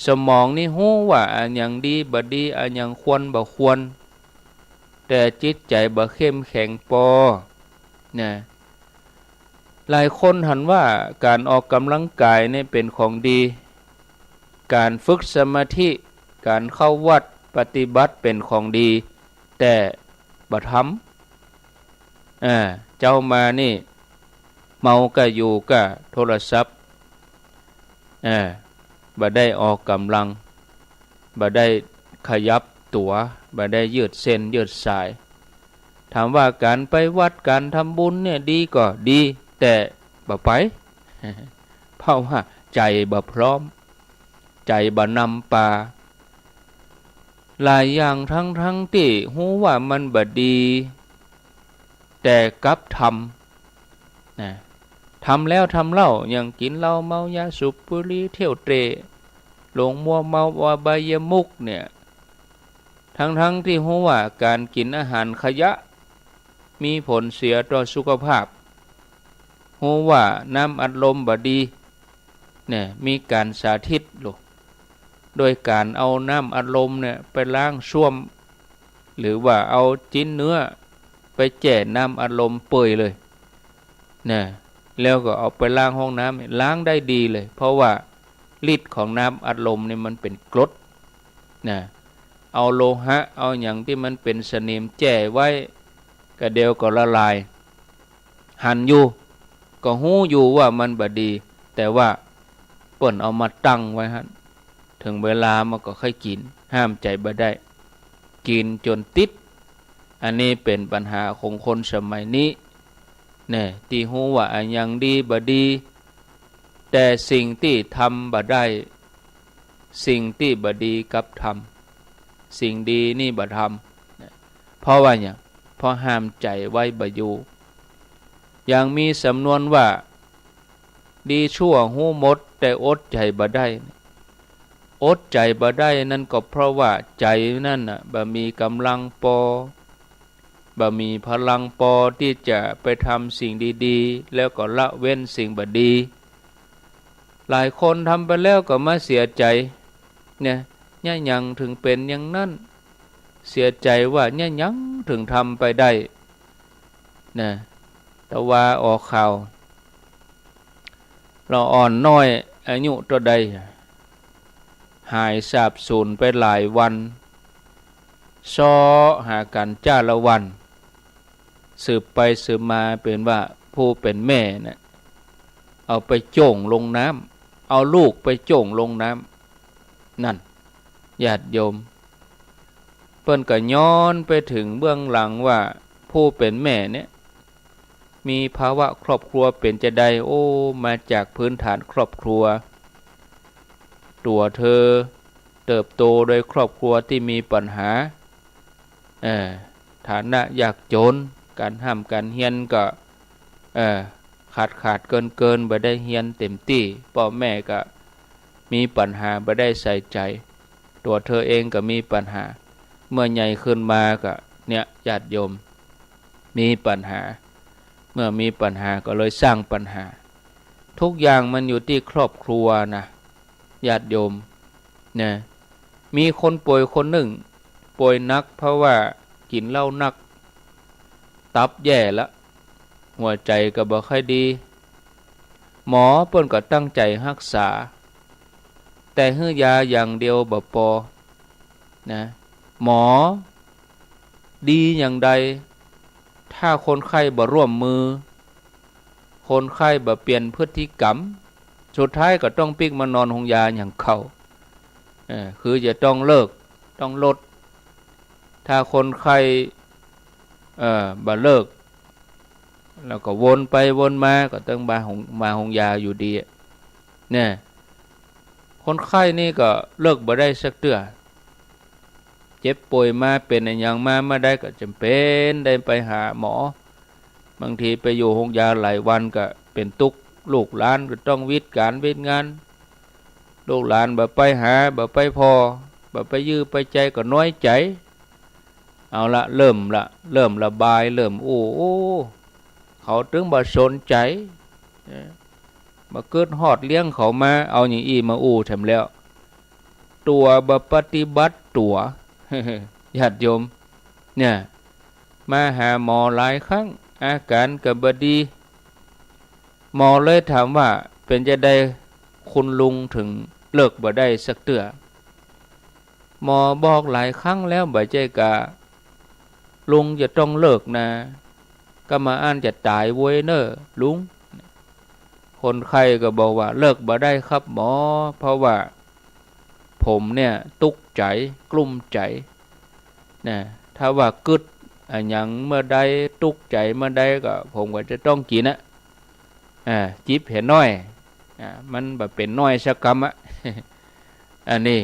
สมองนี่ฮู้ว่าอะหยังดีบ่ดี อะหยังควรบ่ควร แต่จิตใจ๋บ่เข้มแข็งปอ นะ หลายคนหันว่าก๋านออกก๋ำลังก๋ายเนี่ยเป๋นของดี ก๋านฝึกสมาธิ ก๋านเข้าวัดปฏิบัติเป๋นของดี แต่บ่ทำ อ่า เจ๊ามานี่ เมาก็อยู่กับโทรศัพท์ อ่า บ่ได้ออกก๋ำลัง บ่ได้ขยับตั๋ว บ่ได้ยืดเส้นยืดสาย ถามว่าก๋านไปวัด ก๋านทำบุญเนี่ยดีก่อ ดี แต่บ่ไป เพราะว่าใจ๋บ่พร้อม ใจ๋บ่นำปา หลายอย่างทั้งๆ ตี้ฮู้ว่ามันบ่ดี แต่กลับทำ นะ ทำแล้วทำเล่า อย่างกิ๋นเหล้าเมายาสูบบุหรี่ เที่ยวเตร่ หลงมัวเมาอบายมุขเนี่ย ทั้งๆ ตี้ฮู้ว่าก๋านกิ๋นอาหารขยะ มีผลเสียต่อสุขภาพ ฮู้ว่าน้ำอัดลมบ่ดี เนี่ย มีก๋านสาธิตลูก โดยก๋านเอาน้ำอัดลมเนี่ยไปล้างส้วม หรือว่าเอาจิ๊นเนื้อไปแจ่น้ำอัดลมเปื่อยเลย นะ แล้วก็เอาไปล้างห้องน้ำเนี่ย ล้างได้ดีเลย เพราะว่าฤทธิ์ของน้ำอัดลมเนี่ยมันเป๋นกรด นะ เอาโลหะ เอาหยังตี้มันเป๋นสนิมแจ่ไว้ ก็เดี๋ยวก็ละลาย หันอยู่ ก็ฮู้อยู่ว่ามันบ่ดี แต่ว่าเปิ้นเอามาตั้งไว้หั้น เถิงเวลามันก็ค่อยกิ๋น ห้ามใจ๋บ่ได้ กิ๋นจ๋นติด อันนี้เป๋นปัญหาของคนสมัยนี้ แน่ ตี้ฮู้ว่าอะหยังดีบ่ดี แต่สิ่งตี้ทำบ่ได้ สิ่งตี้บ่ดีกลับทำ สิ่งดีนี่บ่ทำ เพราะว่าหยัง เพราะห้ามใจ๋ไว้บ่อยู่ อย่างมีสำนวนว่า ดีชั่วฮู้หมด แต่อดใจ๋บ่ได้ อดใจ๋บ่ได้นั่นก็เพราะว่าใจ๋นั่นน่ะบ่มีก๋ำลังปอ บ่มีพลังปอตี้จะไปทำสิ่งดีๆ แล้วก็ละเว้นสิ่งบ่ดี หลายคนทำไปแล้วก็มาเสียใจ๋ เนี่ย เยียะหยังเถิงเป๋นอย่างนั้น เสียใจ๋ว่าเยียะหยังเถิงทำไปได้ นะ ตะวาออกข่าว ละอ่อนน้อย อายุเต้าใด หายสาบสูญไปหลายวัน เซาะหากั๋นจ้าละวัน สืบไปสืบมาเป๋นว่าผู้เป๋นแม่น่ะ เอาไปโจ้งลงน้ำ เอาลูกไปโจ้งลงน้ำ นั่น ญาติโยม เปิ้นก็ย้อนไปเถิงเบื้องหลังว่า ผู้เป๋นแม่เนี่ย มีภาวะครอบครัวเป๋นจาใด โอ้ มาจากพื้นฐานครอบครัว ตั๋วเธอเติบโตโดยครอบครัวตี้มีปัญหา เออ ฐานะยากจ๋น ก๋านฮ่ำก๋านเฮียนก็ เออ ขาดๆ เกินๆ บ่ได้เฮียนเต๋มตี้ ป้อแม่ก็มีปัญหา บ่ได้ใส่ใจ๋ ตั๋วเธอเองก็มีปัญหา เมื่อใหญ่ขึ้นมาก็ เนี่ย ญาติโยม มีปัญหา เมื่อมีปัญหาก็เลยสร้างปัญหา ทุกอย่างมันอยู่ตี้ครอบครัวนะ ญาติโยม นะ มีคนป่วยคนนึ่ง ป่วยหนักเพราะว่ากิ๋นเหล้านัก ตับแย่ละ หัวใจ๋ก็บ่ค่อยดี หมอเปิ้นก็ตั้งใจ๋ฮักษา แต่หื้อยาอย่างเดียวบ่ปอ นะ หมอดีอย่างใด ถ้าคนไข้บ่ร่วมมือ คนไข้บ่เปลี่ยนพฤติกรรม สุดท้ายก็ต้องปิ๊กมานอนโฮงยาอย่างเก่า เออ คือจะต้องเลิก ต้องลด ถ้าคนไข้ เออ บ่เลิก แล้วก็วนไปวนมา ก็ต้องมาโฮง มาโฮงยาอยู่ดีอะ เนี่ย คนไข้นี่ก็เลิกบ่ได้สักเตื้อ เจ็บป่วยมา เป๋นอะหยังมาเมื่อใดก็จ๋ำเป๋นได้ไปหาหมอ บางทีไปอยู่โฮงยาหลายวันก็เป๋นตุ๊กข์ ลูกหลานก็ต้องหวิดก๋านหวิดงาน ลูกหลานบ่ไปหา บ่ไปผ่อ บ่ไปเยียะไปใจ๋ก็น้อยใจ๋ เอาละ เริ่มละ เริ่มระบาย เริ่มอู้ โอ้ เขาตึงบ่สนใจ๋ เออ บ่กึ๊ดฮอดเลี้ยงเขามา เอาหยังอี้มาอู้แถมแล้ว ตั๋วบ่ปฏิบัติตั๋ว ญาติโยม เนี่ย มาหาหมอหลายครั้ง อาก๋านก็บ่ดี หมอเลยถามว่า เป๋นจาใดคุณลุงเถิงเลิกบ่ได้สักเตื้อ หมอบอกหลายครั้งแล้ว บ่ใจ้กา ลุงจะต้องเลิกนา กำมะอั้นจะต๋ายเว้ยเน่อลุง คนไข้ก็บอกว่า เลิกบ่ได้ครับหมอ เพราะว่าผมเนี่ยตุ๊กข์ใจ๋ กลุ้มใจ๋ นะ ถ้าว่ากึ๊ดอะหยังเมื่อใด ตุ๊กข์ใจ๋เมื่อใดก็ ผมก็จะต้องกิ๋นอะ อ่า จิบเหียน้อย อ่า มันบ่เป๋นน้อยสักกำอะ อันนี้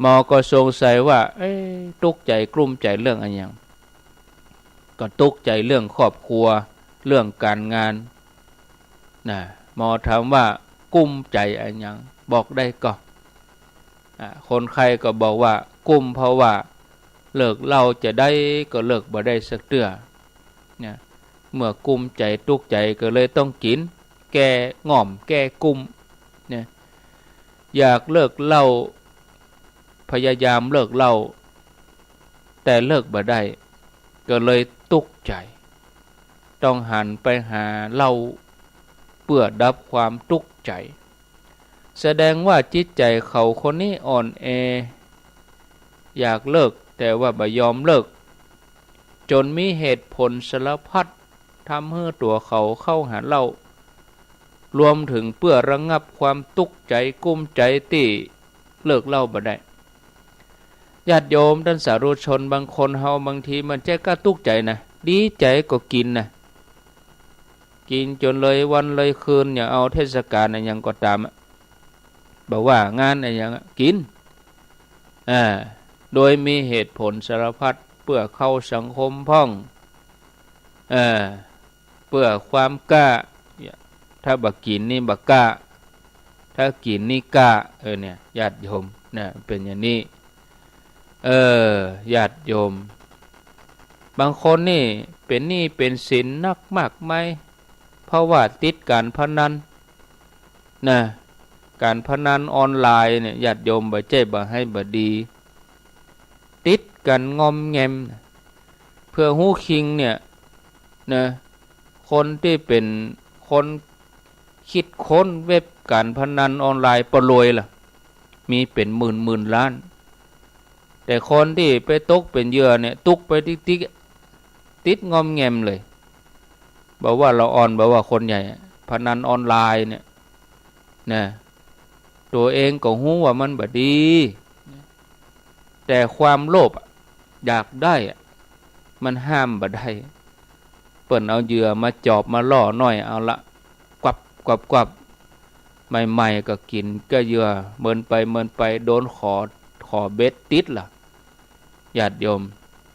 หมอก็สงสัยว่า เอ๊ะ ตุ๊กข์ใจ๋กลุ้มใจ๋เรื่องอะหยัง ก็ตุ๊กข์ใจ๋เรื่องครอบครัว เรื่องก๋านงาน นะ หมอถามว่า กลุ้มใจ๋อะหยัง บอกได้ก่อ อ่า คนไข้ก็บอกว่า กลุ้มเพราะว่าเลิกเหล้าจาใดก็เลิกบ่ได้สักเตื้อ นะ เมื่อกลุ้มใจ๋ตุ๊กข์ใจ๋ก็เลยต้องกิ๋น แก้ง่อมแก้กลุ้ม นะ อยากเลิกเหล้า พยายามเลิกเหล้า แต่เลิกบ่ได้ ก็เลยตุ๊กข์ใจ๋ ต้องหันไปหาเหล้า เปื้อดับความตุ๊กข์ใจ๋ แสดงว่าจิตใจ๋เขาคนนี้อ่อนแอ อยากเลิก แต่ว่าบ่ยอมเลิก จ๋นมีเหตุผลสารพัด ทำหื้อตั๋วเขาเข้าหาเหล้า รวมเถิงเปื้อระงับความตุ๊กข์ใจ๋กลุ้มใจ๋ตี้เลิกเหล้าบ่ได้ ญาติโยมต้านสาธุชน บางคนเฮาบางทีมันจะก้าตุ๊กข์ใจ๋นะ ดีใจ๋ก็กิ๋นนะ กิ๋นจ๋นเลยวันเลยคืน อย่างเอาเทศกาลอะหยังก็ต๋ามอะ บ่ว่างานอะหยังอะ กิ๋น อ่า โดยมีเหตุผลสารพัด เปื้อเข้าสังคมพ่อง เออ เปื้อความก้า ถ้าบ่กิ๋นนี่บ่ก้า ถ้ากิ๋นนี่ก้า เออ เนี่ย ญาติโยม นะ เป๋นอย่างนี้ เออ ญาติโยม บางคนนี่เป๋นหนี้เป๋นสินนักมากมาย เพราะว่าติดก๋านพนัน นะ ก๋านพนันออนไลน์เนี่ย ญาติโยม บ่ใจ้บ่าไห้บ่ดี ติดกั๋นงอมแงม เปื้อฮู้จริงเนี่ยนะ คนตี้เป๋นคนคิดค้นเว็บก๋านพนันออนไลน์ปอรวยล่ะ มีเป๋นหมื่นๆ ล้าน แต่คนตี้ไปตกเป๋นเหยื่อเนี่ย ตุ๊กไปติ๊กๆ ติดงอมแงมเลย บ่ว่าละอ่อน บ่ว่าคนใหญ่ พนันออนไลน์เนี่ยนะ ตั๋วเองก็ฮู้ว่ามันบ่ดี แต่ความโลภอะ อยากได้อะ มันห้ามบ่ได้ เปิ้นเอาเหยื่อมาจอบมาล่อหน้อย เอาละ กวับ กวับ กวับ ใหม่ๆ ก็กิ๋นก้าเหยื่อ เมินไป เมินไป โดนขอ ขอเบ็ดติดล่ะ ญาติโยม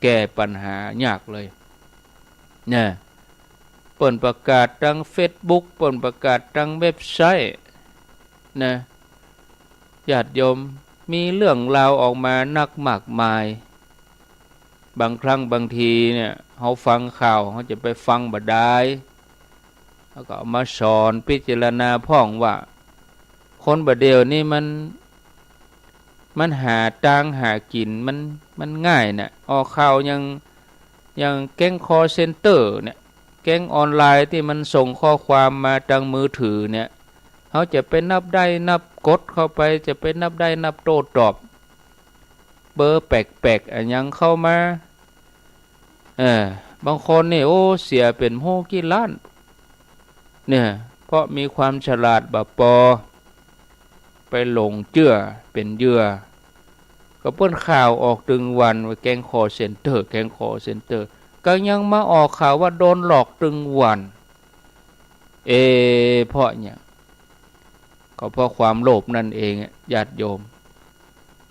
แก้ปัญหายากเลย นะ เปิ้นประกาศตางเฟซบุ๊ก เปิ้นประกาศตางเว็บไซต์ นะ ญาติโยม มีเรื่องราวออกมานักมากมาย บางครั้งบางทีเนี่ย เฮาฟังข่าว เฮาจะไปฟังบ่ดาย แล้วก็เอามาสอนพิจารณาพ่องว่า คนบ่าเดี่ยวนี้มัน มันหาตางหากิ๋น มัน มันง่ายน่ะ ออกข่าวอย่าง อย่างแก๊งคอลเซ็นเตอร์เนี่ย แก๊งออนไลน์ตี้มันส่งข้อความมาตางมือถือเนี่ย เฮาจะไปนับได้นับกดเข้าไป จะไปนับได้นับโต้ตอบ เบอร์แปลกๆ อะหยังเข้ามา เออ บางคนนี่ โอ้ เสียเป๋นฮู้กี่ล้าน เนี่ย เพราะมีความฉลาดบ่ปอ ไปหลงเจื้อเป๋นเหยื่อ ก็เปิ้นข่าวออกตึงวันว่าแก๊งคอลเซ็นเตอร์ แก๊งคอลเซ็นเตอร์ ก็ยังมาออกข่าวว่าโดนหลอกตึงวัน เอ เพราะหยัง ก็เพราะความโลภนั่นเองอะ ญาติโยม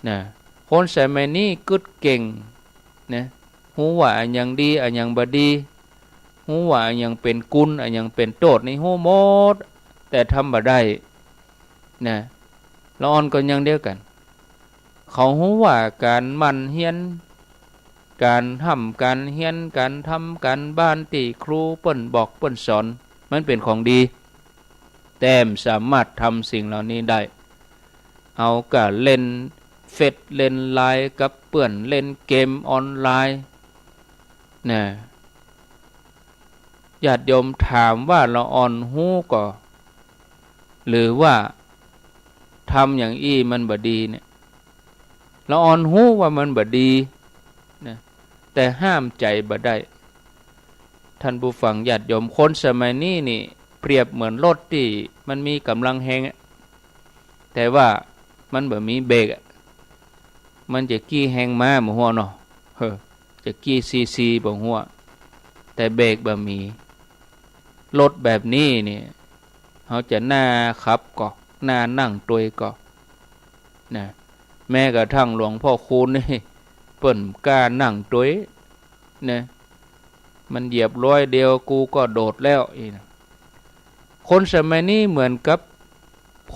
นะ คนสมัยนี้กึ๊ดเก่ง นะ ฮู้ว่าอะหยังดี อะหยังบ่ดี ฮู้ว่าอะหยังเป๋นกุณ อะหยังเป๋นโต้ษ นี่ฮู้หมด แต่ทำบ่ได้ นะ ละอ่อนก็อย่างเดียวกั๋น เขาฮู้ว่าก๋านหมั่นเฮียน ก๋านฮ่ำก๋านเฮียน ก๋านทำก๋านบ้านตี้ครูเปิ้นบอกเปิ้นสอน มันเป๋นของดี แต่บ่สามารถทำสิ่งเหล่านี้ได้ เอาก้าเล่นเฟซ เล่นไลน์กับเปื้อน เล่นเกมออนไลน์ นะ ญาติโยม ถามว่าละอ่อนฮู้ก่อ หรือว่าทำอย่างอี้มันบ่ดีเนี่ย ละอ่อนฮู้ว่ามันบ่ดี นะ แต่ห้ามใจ๋บ่ได้ ท่านผู้ฟังญาติโยม คนสมัยนี้นี่เปรียบเหมือนรถตี้มันมีก๋ำลังแฮงอะ แต่ว่ามันบ่มีเบรกอะ มันจะกี่แฮงม้าบ่ฮู้เนาะ เออ จะกี่ซีซีบ่ฮู้ แต่เบรกบ่มี รถแบบนี้นี่ เฮาจะหน้าขับก่อ หน้านั่งตวยก่อ นะ แม้กระทั่งหลวงพ่อคูณนี่ เปิ้นบ่กล้านั่งตวย นะ มันเหยียบร้อยเดียวกูก็โดดแล้ว อี้นะ คนสมัยนี้เหมือนกับ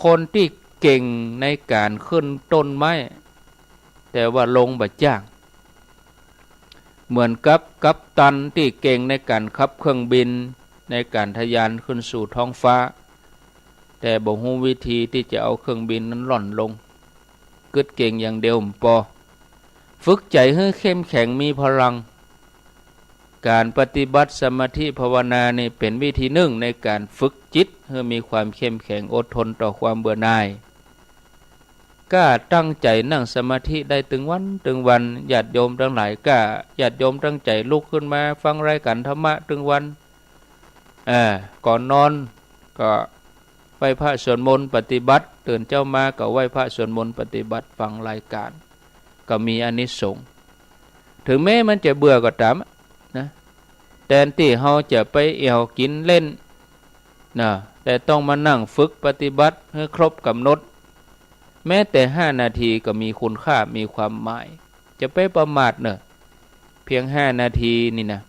คนตี้เก่งในก๋านขึ้นต้นไม้ แต่ว่าลงบ่จ้าง เหมือนกับกัปตันตี้เก่งในก๋านขับเครื่องบิน ในก๋านทะยานขึ้นสู่ท้องฟ้า แต่บ่ฮู้วิธีตี้จะเอาเครื่องบินนั้นล่อนลง กึ๊ดเก่งอย่างเดียวบ่ปอ ฝึกใจ๋หื้อเข้มแข็งมีพลัง ก๋านปฏิบัติสมาธิภาวนานี่เป๋นวิธีนึ่งในก๋านฝึกจิตหื้อมีความเข้มแข็งอดทนต่อความเบื่อหน่าย ก้าตั้งใจ๋นั่งสมาธิได้ตึงวันตึงวัน ญาติโยมตังหลาย ก้าญาติโยมตั้งใจ๋ลุกขึ้นมาฟังรายก๋านธรรมะตึงวัน เออ ก่อนนอนก็ไหว้พระสวดมนต์ปฏิบัติ ตื่นเจ๊ามาก็ไหว้พระสวดมนต์ปฏิบัติ ฟังรายก๋าน ก็มีอานิสงส์ ถึงแม้มันจะเบื่อก็ต๋ามนะ แตนตี้เฮาจะไปแอ่วกิ๋นเล่นนะ แต่ต้องมานั่งฝึกปฏิบัติหื้อครบก๋ำหนด แม้แต่ห้านาทีก็มีคุณค่า มีความหมาย จะไปประมาทเน่อ เพียงห้านาทีนี่นะ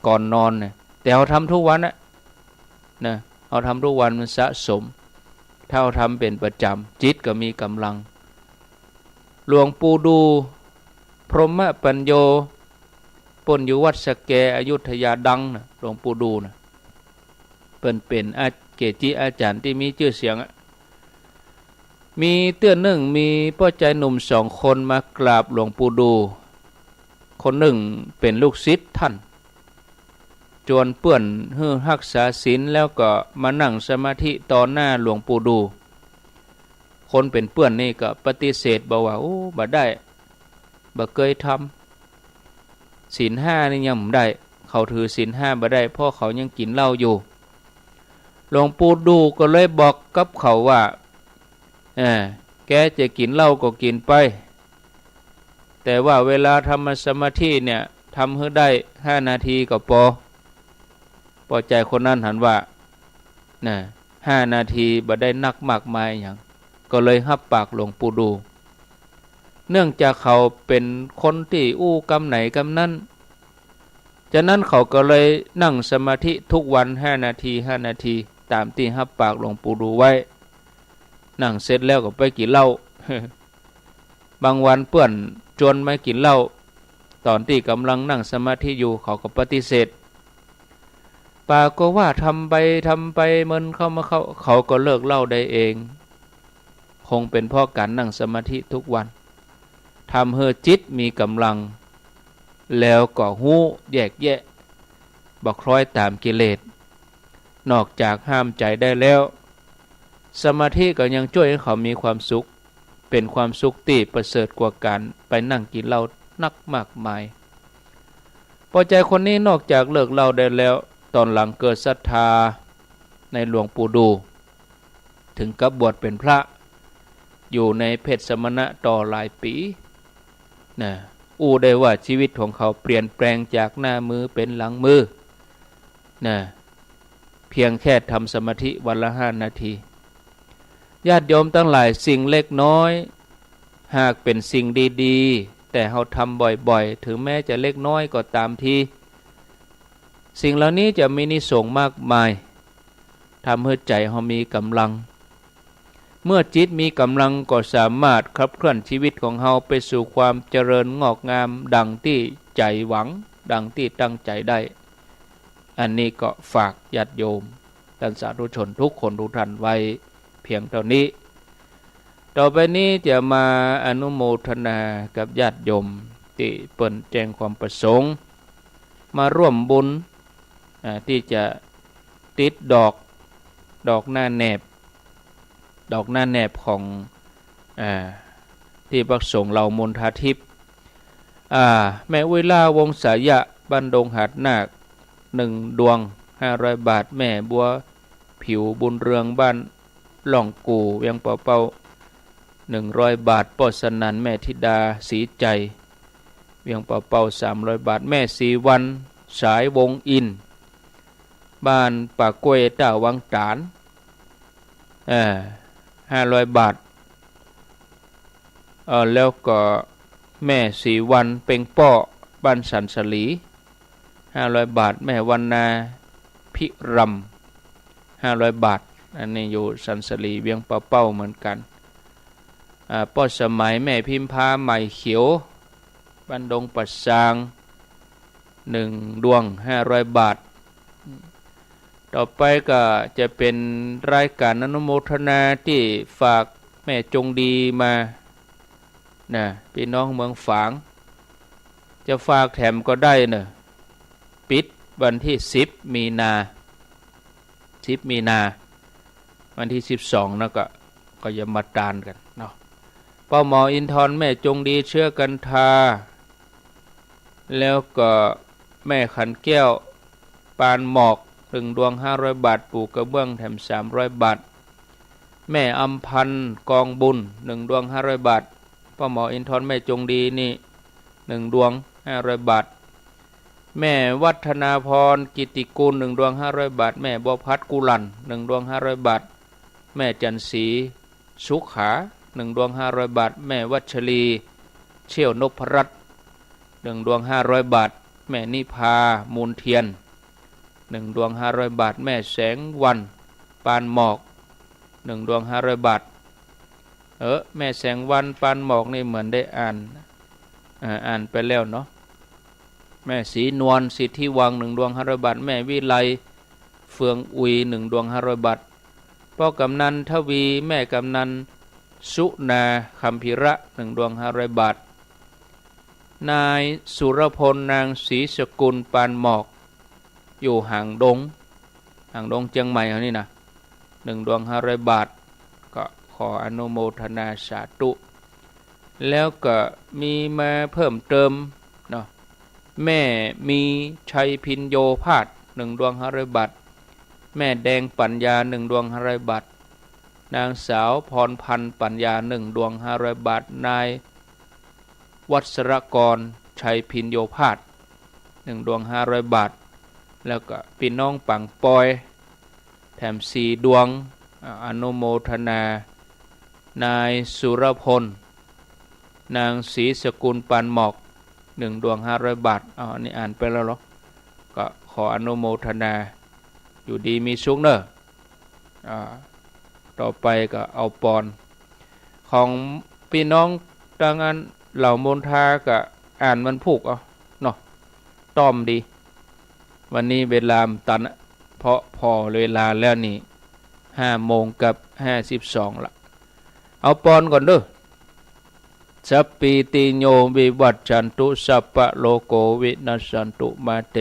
ก่อนนอนนะ แต่เฮาทำทุกวันอะ นะ เฮาทำทุกวันมันสะสม ถ้าเฮาทำเป๋นประจ๋ำ จิตก็มีก๋ำลัง หลวงปู่ดู่ พรหมปัญโญ เปิ้นอยู่วัดสะแก อยุธยาดังนะ หลวงปู่ดู่นะ เปิ้นเป๋นอา เกจิอาจ๋ารย์ตี้มีจื้อเสียงอะ มีเตื้อนึ่ง มีป้อจายหนุ่มสองคนมากราบหลวงปู่ดู่ คนนึ่งเป๋นลูกศิษย์ต้าน จวนเปื้อนหื้อฮักษาศีลแล้วก็มานั่งสมาธิต่อหน้าหลวงปู่ดู่ คนเป๋นเปื้อนนี่ก็ปฏิเสธบอกว่า โอ้ บ่ได้ บ่เกยทำ ศีลห้านี่ยังบ่ได้ เขาถือศีลห้าบ่ได้ เพราะเขายังกิ๋นเหล้าอยู่ หลวงปู่ดู่ก็เลยบอกกับเขาว่า เออ แกจะกิ๋นเหล้าก็กิ๋นไป แต่ว่าเวลาทำสมาธิเนี่ย ทำหื้อได้ห้านาทีก็ปอ ป้อจายคนนั้นหันว่า น่ะ ห้านาทีบ่ได้นักมากมายหยัง ก็เลยฮับปากหลวงปู่ดู่ เนื่องจากเขาเป๋นคนตี้อู้กำไหนกำนั้น ฉะนั้นเขาก็เลยนั่งสมาธิทุกวันห้านาที ห้านาที ต๋ามตี้ฮับปากหลวงปู่ดู่ไว้ นั่งเสร็จแล้วก็ไปกิ๋นเหล้า บางวันเปื้อนจวนมากิ๋นเหล้า ต๋อนตี้ก่ำลังนั่งสมาธิอยู่ เขาก็ปฏิเสธ ปากฏว่าทำไปทำไป เมินเข้ามาเข้า เขาก็เลิกเหล้าได้เอง คงเป๋นเพราะก๋านนั่งสมาธิทุกวัน ทำหื้อจิตมีก่ำลัง แล้วก็ฮู้แยกแยะ บ่คล้อยต๋ามกิเลส นอกจากห้ามใจ๋ได้แล้ว สมาธิก็ยังจ้วยหื้อเขามีความสุข เป๋นความสุขตี้ประเสริฐกว่าก๋านไปนั่งกิ๋นเหล้านักมากมาย ป้อจายคนนี้นอกจากเลิกเหล้าได้แล้ว ต๋อนหลังเกิดศรัทธาในหลวงปู่ดู่ เถิงกับบวชเป๋นพระ อยู่ในเพศสมณะต่อหลายปี๋ น่ะ อู้ได้ว่าชีวิตของเขาเปลี่ยนแปลงจากหน้ามือเป๋นหลังมือ น่ะ เพียงแค่ทำสมาธิวันละห้านาที ญาติโยมตังหลาย สิ่งเล็กน้อย หากเป๋นสิ่งดีๆ แต่เฮาทำบ่อยๆ เถิงแม้จะเล็กน้อยก็ต๋ามที สิ่งเหล่านี้จะมีอานิสงส์มากมาย ทำหื้อใจ๋เฮามีก่ำลัง เมื่อจิตมีก่ำลังก็สามารถขับเคลื่อนชีวิตของเฮาไปสู่ความเจริญงอกงามดังตี้ใจ๋หวัง ดังตี้ตั้งใจ๋ได้ อันนี้ก็ฝากญาติโยม ต้านสาธุชนทุกคนทุกท่านไว้เพียงเต้านี้ ต่อไปนี้จะมาอนุโมทนากับญาติโยมตี้เปิ้นแจ้งความประสงค์ มาร่วมบุญ อ่า ตี้จะติดดอก ดอกหน้าแหนบ ดอกหน้าแหนบของ อ่า ตี้พระสงฆ์เหล่ามณฑาทิพย์ อ่า แม่อุ๊ยล่า วงศ์สายะ บ้านดงหาดนาค หนึ่งดวง ห้าร้อยบาท แม่บัวผิว บุญเรือง บ้านล่องกู่ เวียงป่าเป้า หนึ่งร้อยบาท ป้อสนั่น แม่ธิดา ศรีใจ เวียงป่าเป้า สามร้อยบาท แม่ศรีวรรณ สายวงศ์อินทร์ บ้านป่ากล้วย ต้าวังต๋าน เอ่อ ห้าร้อยบาท เอ่อ แล้วก็แม่ศรีวรรณ เป็งป้อ บ้านสันสลี ห้าร้อยบาท แม่วรรณา พิรำ ห้าร้อยบาท อันนี้อยู่สันสลี เวียงป่าเป้าเหมือนกั๋น อ่า ป้อสมัย แม่พิมพา ใหม่เขียว บ้านดงป่าซาง หนึ่งดวง ห้าร้อยบาท ต่อไปก็จะเป๋นรายก๋านอนุโมทนาตี้ฝากแม่จงดีมา นะ ปี้น้องเมืองฝาง จะฝากแถมก็ได้เน่อ ปิดวันตี้สิบมีนา สิบมีนา วันตี้สิบสองนะก็ ก็จะมาตานกั๋นเนาะ ป้อหมออินทร์ แม่จงดี เชื้อกันทา แล้วก็แม่ขันแก้ว ปานหมอก หนึ่งดวง ห้าร้อยบาท ปูกระเบื้องแถม สามร้อยบาท แม่อำพันธ์ กองบุญ หนึ่งดวง ห้าร้อยบาท ป้อหมออินทร์ แม่จงดีนี่ หนึ่งดวง ห้าร้อยบาท แม่วัฒนาพร กิตติกูล หนึ่งดวง ห้าร้อยบาท แม่บัวพัด กุลัน หนึ่งดวง ห้าร้อยบาท แม่จันทร์ศรี สุขา หนึ่งดวง ห้าร้อยบาท แม่วัชรี เชี่ยวนพรัตน์ หนึ่งดวง ห้าร้อยบาท แม่นิพา มูลเทียน หนึ่งดวง ห้าร้อยบาท แม่แสงวรรณ ปานหมอก หนึ่งดวง ห้าร้อยบาท เออ แม่แสงวรรณ ปานหมอกนี่เหมือนได้อ่าน อ่า อ่านไปแล้วเนาะ แม่ศรีนวล สิทธิวัง หนึ่งดวง ห้าร้อยบาท แม่วิไล เฟืองอุย หนึ่งดวง ห้าร้อยบาท ป้อกำนันทวี แม่กำนัน สุนา คัมภีระ หนึ่งดวงห้าร้อยบาท นายสุรพล นางศรีสกุล ปานหมอก อยู่หางดง หางดงเจียงใหม่เฮานี่นะ หนึ่งดวงห้าร้อยบาท ก็ขออนุโมทนาสาธุ แล้วก็มีมาเพิ่มเติมเนาะ แม่มีชัยพิญโญภาส หนึ่งดวงห้าร้อยบาท แม่แดงปัญญา หนึ่งดวงห้าร้อยบาท นางสาวพรพันธ์ปัญญา หนึ่งดวงห้าร้อยบาท นายวัชรกร ชัยพิญโญภาส หนึ่งดวงห้าร้อยบาท แล้วก็ปี้น้องปังปอย แถมสี่ดวง อ่า อนุโมทนา นายสุรพล นางศรีสกุล ปานหมอก หนึ่งดวงห้าร้อยบาท อ้าว อันนี้อ่านไปแล้วเหรอ ก็ขออนุโมทนา อยู่ดีมีสุขเนอะ อ่า ต่อไปก็เอาปอน ของปี้น้องตางอันเหล่ามนทาก็อ่านวันพูกเอาเนาะ ต้อมดี วันนี้เวลามันตันอะ เพราะผ่อเวลาแล้วนี่ ห้าโมงกับห้าสิบสองละ เอาปอนก่อนเด้อ สัพพีติโยวิวัชชันตุ สัพพะโรโควินัสสันตุ มาเต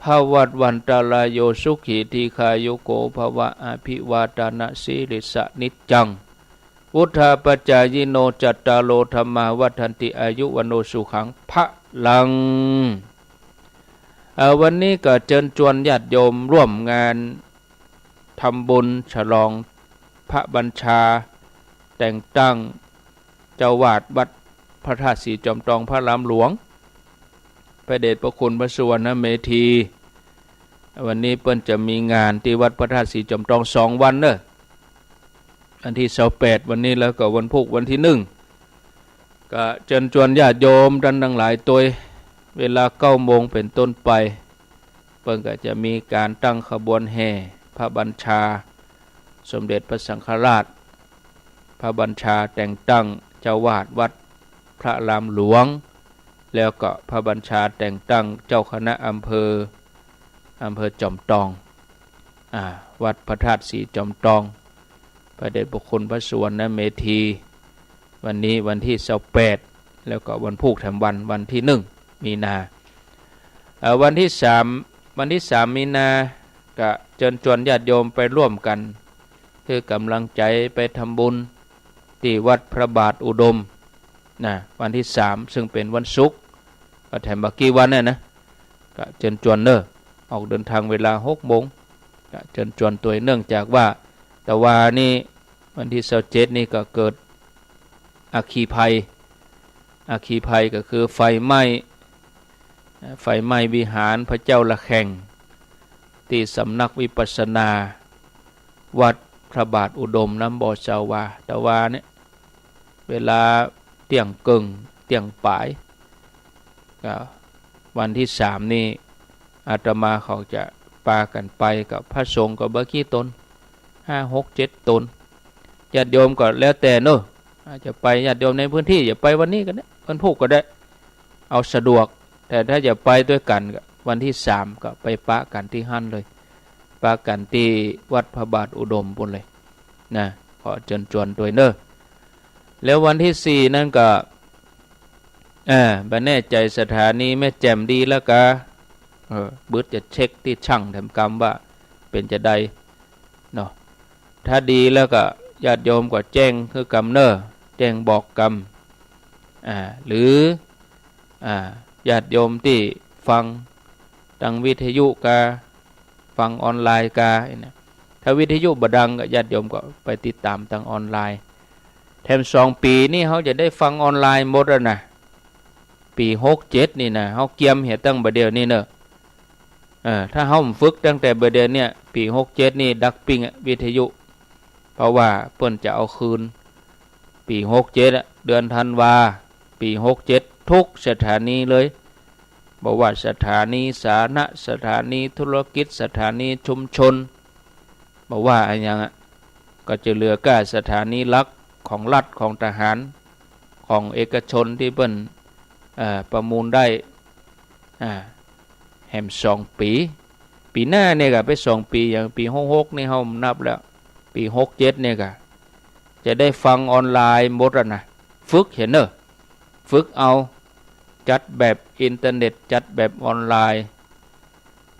ภวัตวันตรายโย สุขีทีฆายุโกภวะ อภิวาทานะสีลิสสะนิจจัง วุฑฒาปจายิโน จัตตาโรธัมมา วัฑฒันติ อายุวัณโณสุขังพลัง เอ่อ วันนี้ก็เจิญจวนญาติโยมร่วมงานทำบุญฉลองพระบัญชาแต่งตั้งเจ้าวาดวัดพระธาตุสีจอมตองพระอารามหลวง พระเดชพระคุณพระสุวรรณเมธี วันนี้เปิ้นจะมีงานตี้วัดพระธาตุสีจอมตองสองวันเนอะ วันตี้ซาวแปดวันนี้ แล้วก็วันพูกวันตี้นึ่ง ก็เจิญจวนญาติโยมต้านตังหลายตวย เวลาเก้าโมงเป๋นต้นไป เปิ้นก็จะมีก๋านตั้งขบวนแห่พระบัญชาสมเด็จพระสังฆราช พระบัญชาแต่งตั้งเจ้าวาดวัดพระอารามหลวง แล้วก็พระบัญชาแต่งตั้งเจ้าคณะอำเภอ อำเภอจอมตอง อ่า วัดพระธาตุสีจอมตอง พระเดชพระคุณพระสุวรรณเมธี วันนี้วันตี้ซาวแปด แล้วก็วันพูกแถมวัน วันตี้นึ่งมีนา เอ่อ วันตี้สาม วันตี้สามมีนา ก็เจิญจวนญาติโยมไปร่วมกั๋น หื้อก๋ำลังใจ๋ไปทำบุญตี้วัดพระบาทอุดม นะ วันตี้สาม ซึ่งเป๋นวันศุกร์ ก็แถมบ่ากี้วันเนี่ยนะ ก็เจิญจวนเน่อ ออกเดินทางเวลาหกโมง ก็เจิญจวนตวย เนื่องจากว่าตะวานี้วันตี้ซาวเจ็ดนี่ก็เกิดอัคคีภัย อัคคีภัยก็คือไฟไหม้ ไฟไหม้วิหารพระเจ้าระแข่ง ตี้สำนักวิปัสสนา วัดพระบาทอุดม น้ำบ่อสาวา ตะวาเนี่ย เวลาเตี้ยงเกิ่ง เตี้ยงป๋าย ก็วันตี้สามนี่ อาตมาเขาจะปากั๋นไปกับพระสงฆ์ก็บ่ากี้ต๋น ห้า หก เจ็ด ต๋น ญาติโยมก็แล้วแต่เนาะ อาจจะไปญาติโยมในพื้นตี้ จะไปวันนี้ก็ได้ วันพูกก็ได้ เอาสะดวก แต่ถ้าจะไปตวยกั๋นก็วันตี้สามก็ไปปะกั๋นตี้หั้นเลย ปะกั๋นตี้วัดพระบาทอุดมปู้นเลยนะ ขอเจิญจวนตวยเน่อ แล้ววันตี้สี่นั้นก็ อ่า บ่แน่ใจ๋สถานีแม่แจ่มดีแล้วกา เออ บึดจะเช็คตี้ช่างแถมกำว่าเป๋นจาใดเนาะ ถ้าดีแล้วก็ญาติโยมก็แจ้งหื้อกำเน่อ แจ้งบอกกำ อ่า หรือ อ่า ญาติโยมตี้ฟังตางวิทยุกา ฟังออนไลน์กา เนี่ย ถ้าวิทยุบ่ดังก็ญาติโยมก็ไปติดต๋ามตางออนไลน์ แถมสองปี๋นี่เฮาจะได้ฟังออนไลน์หมดแล้วนะ ปี๋หกเจ็ดนี่นะ เฮาเกียมเหียตั้งบ่าเดี่ยวนี้เน่อ เออ ถ้าเฮาฝึกตั้งแต่บ่าเดี่ยวเนี่ย ปี๋หกเจ็ดนี่ดักปิ้งอะ วิทยุ เพราะว่าเปิ้นจะเอาคืน ปี๋หกเจ็ดอะ เดือนธันวา ปี๋หกเจ็ด ทุกสถานีเลย บ่ว่าสถานีสาธารณะ สถานีธุรกิจ สถานีชุมชน บ่ว่าอะหยังอะ ก็จะเหลือก้าสถานีหลักของรัฐ ของทหาร ของเอกชนตี้เปิ้น เอ่อ ประมูลได้ อ่า แหมสองปี๋ ปี๋หน้าเนี่ยก็เป๋นสองปี๋ อย่างปี๋หกหกนี่เฮานับแล้ว ปี๋หกเจ็ดเนี่ยก็ จะได้ฟังออนไลน์หมดอะนะ ฝึกเหียเน่อ ฝึกเอา จัดแบบอินเทอร์เน็ต จัดแบบออนไลน์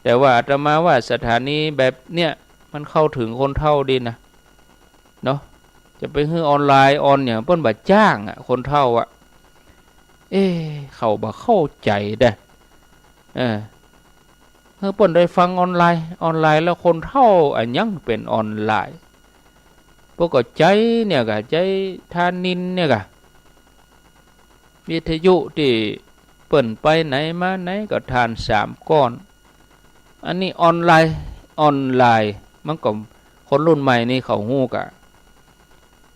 แต่ว่าอาตมาว่าสถานีแบบเนี้ยมันเข้าถึงคนเฒ่าดีนะ เนาะ จะไปหื้อออนไลน์ออนหยัง เปิ้นบ่จ้างอะ คนเฒ่าอะ เอ๊ะ เขาบ่เข้าใจ๋เด้อ เออ หื้อเปิ้นได้ฟังออนไลน์ ออนไลน์แล้วคนเฒ่าอะหยังเป๋นออนไลน์ บ่เข้าใจ๋เนี่ยก่ะ ใจ๋ธานินทร์เนี่ยก่ะ วิทยุตี้เปิ้นไปไหนมาไหนก็ถ่านสามก้อน อันนี้ออนไลน์ ออนไลน์ มันก็คนรุ่นใหม่นี่เขาฮู้ก่ะ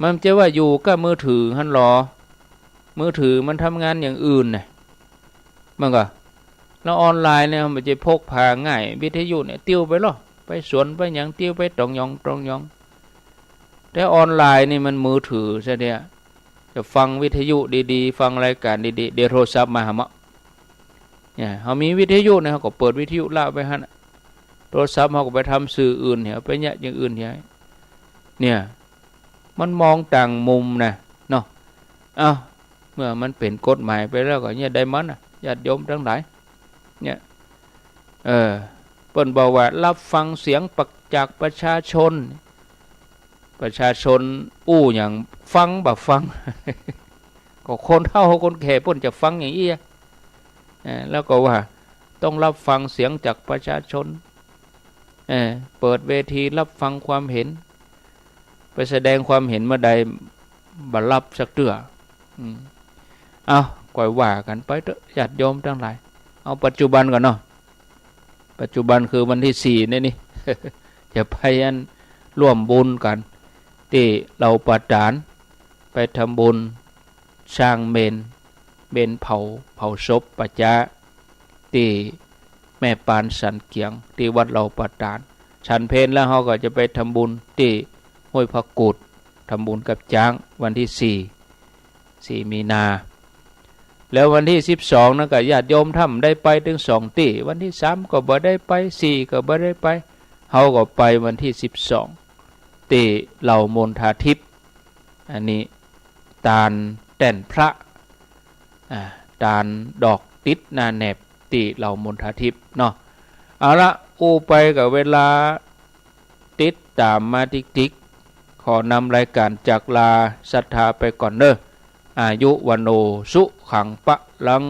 มันจะว่าอยู่กับมือถือหั้นลอ มือถือมันทำงานอย่างอื่นน่ะ มันก็ แล้วออนไลน์เนี่ยมันจะพกพาง่าย วิทยุเนี่ยติ้วไปลอ ไปสวนไปหยังติ้วไปตองหยองตองหยอง แต่ออนไลน์นี่มันมือถือซะเดียว จะฟังวิทยุดีๆ ฟังรายการดีๆ เดี๋ยวโทรศัพท์มาหาเฮา เนี่ย เฮามีวิทยุเนี่ย เฮาก็เปิดวิทยุละไว้หั้นน่ะ โทรศัพท์เฮาก็ไปทำสื่ออื่นเนี่ย ไปเยียะอย่างอื่นเนี่ย เนี่ย มันมองต่างมุมนะ เนาะ เอ้า เมื่อมันเป๋นกฎหมายไปแล้วก็เยียะได้มันน่ะ ญาติโยมตังหลาย เนี่ย เออ เปิ้นบอกว่ารับฟังเสียงปะ จากประชาชน ประชาชนอู้หยัง ฟังบ่ฟัง ก็คนเฒ่าคนแก่เปิ้นจะฟังอย่างอี้อะ เออ แล้วก็ว่าต้องรับฟังเสียงจากประชาชน เออ เปิดเวทีรับฟังความเห็น ไปแสดงความเห็นเมื่อใดบ่รับสักเตื้อ อืม เอ้า ก็ว่ากั๋นไปเต๊อะ ญาติโยมตังหลาย เอาปัจจุบันก่อนเนาะ ปัจจุบันคือวันตี้สี่นี่นี่ จะไปอันร่วมบุญกั๋น ตี้เหล่าป่าต๋าน ไปทำบุญสร้างเมรุ เมรุเผา เผาศพป้าจ๊า ตี้แม่ปานสันเกียง ตี้วัดเหล่าป่าต๋าน ฉันเพลแล้วเฮาก็จะไปทำบุญตี้ห้วยพระกูด ทำบุญกับจ๊าง วันตี้สี่ สี่มีนา แล้ววันตี้สิบสองนั้นก็ญาติโยมถ้าบ่ได้ไปตึงสองตี้ วันตี้สามก็บ่ได้ไป สี่ก็บ่ได้ไป เฮาก็ไปวันตี้สิบสอง ตี้เหล่ามณฑาทิพย์ อันนี้ตานแต้นพระ อ่า ตานดอกติดหน้าแหนบตี้เหล่ามณฑาทิพย์เนาะ เอาละ อู้ไปก็เวลาติดต๋ามมาติ๊กๆ ขอนำรายการจากลาศรัทธาไปก่อนเน่อ อายุวัณโณ สุขัง พลัง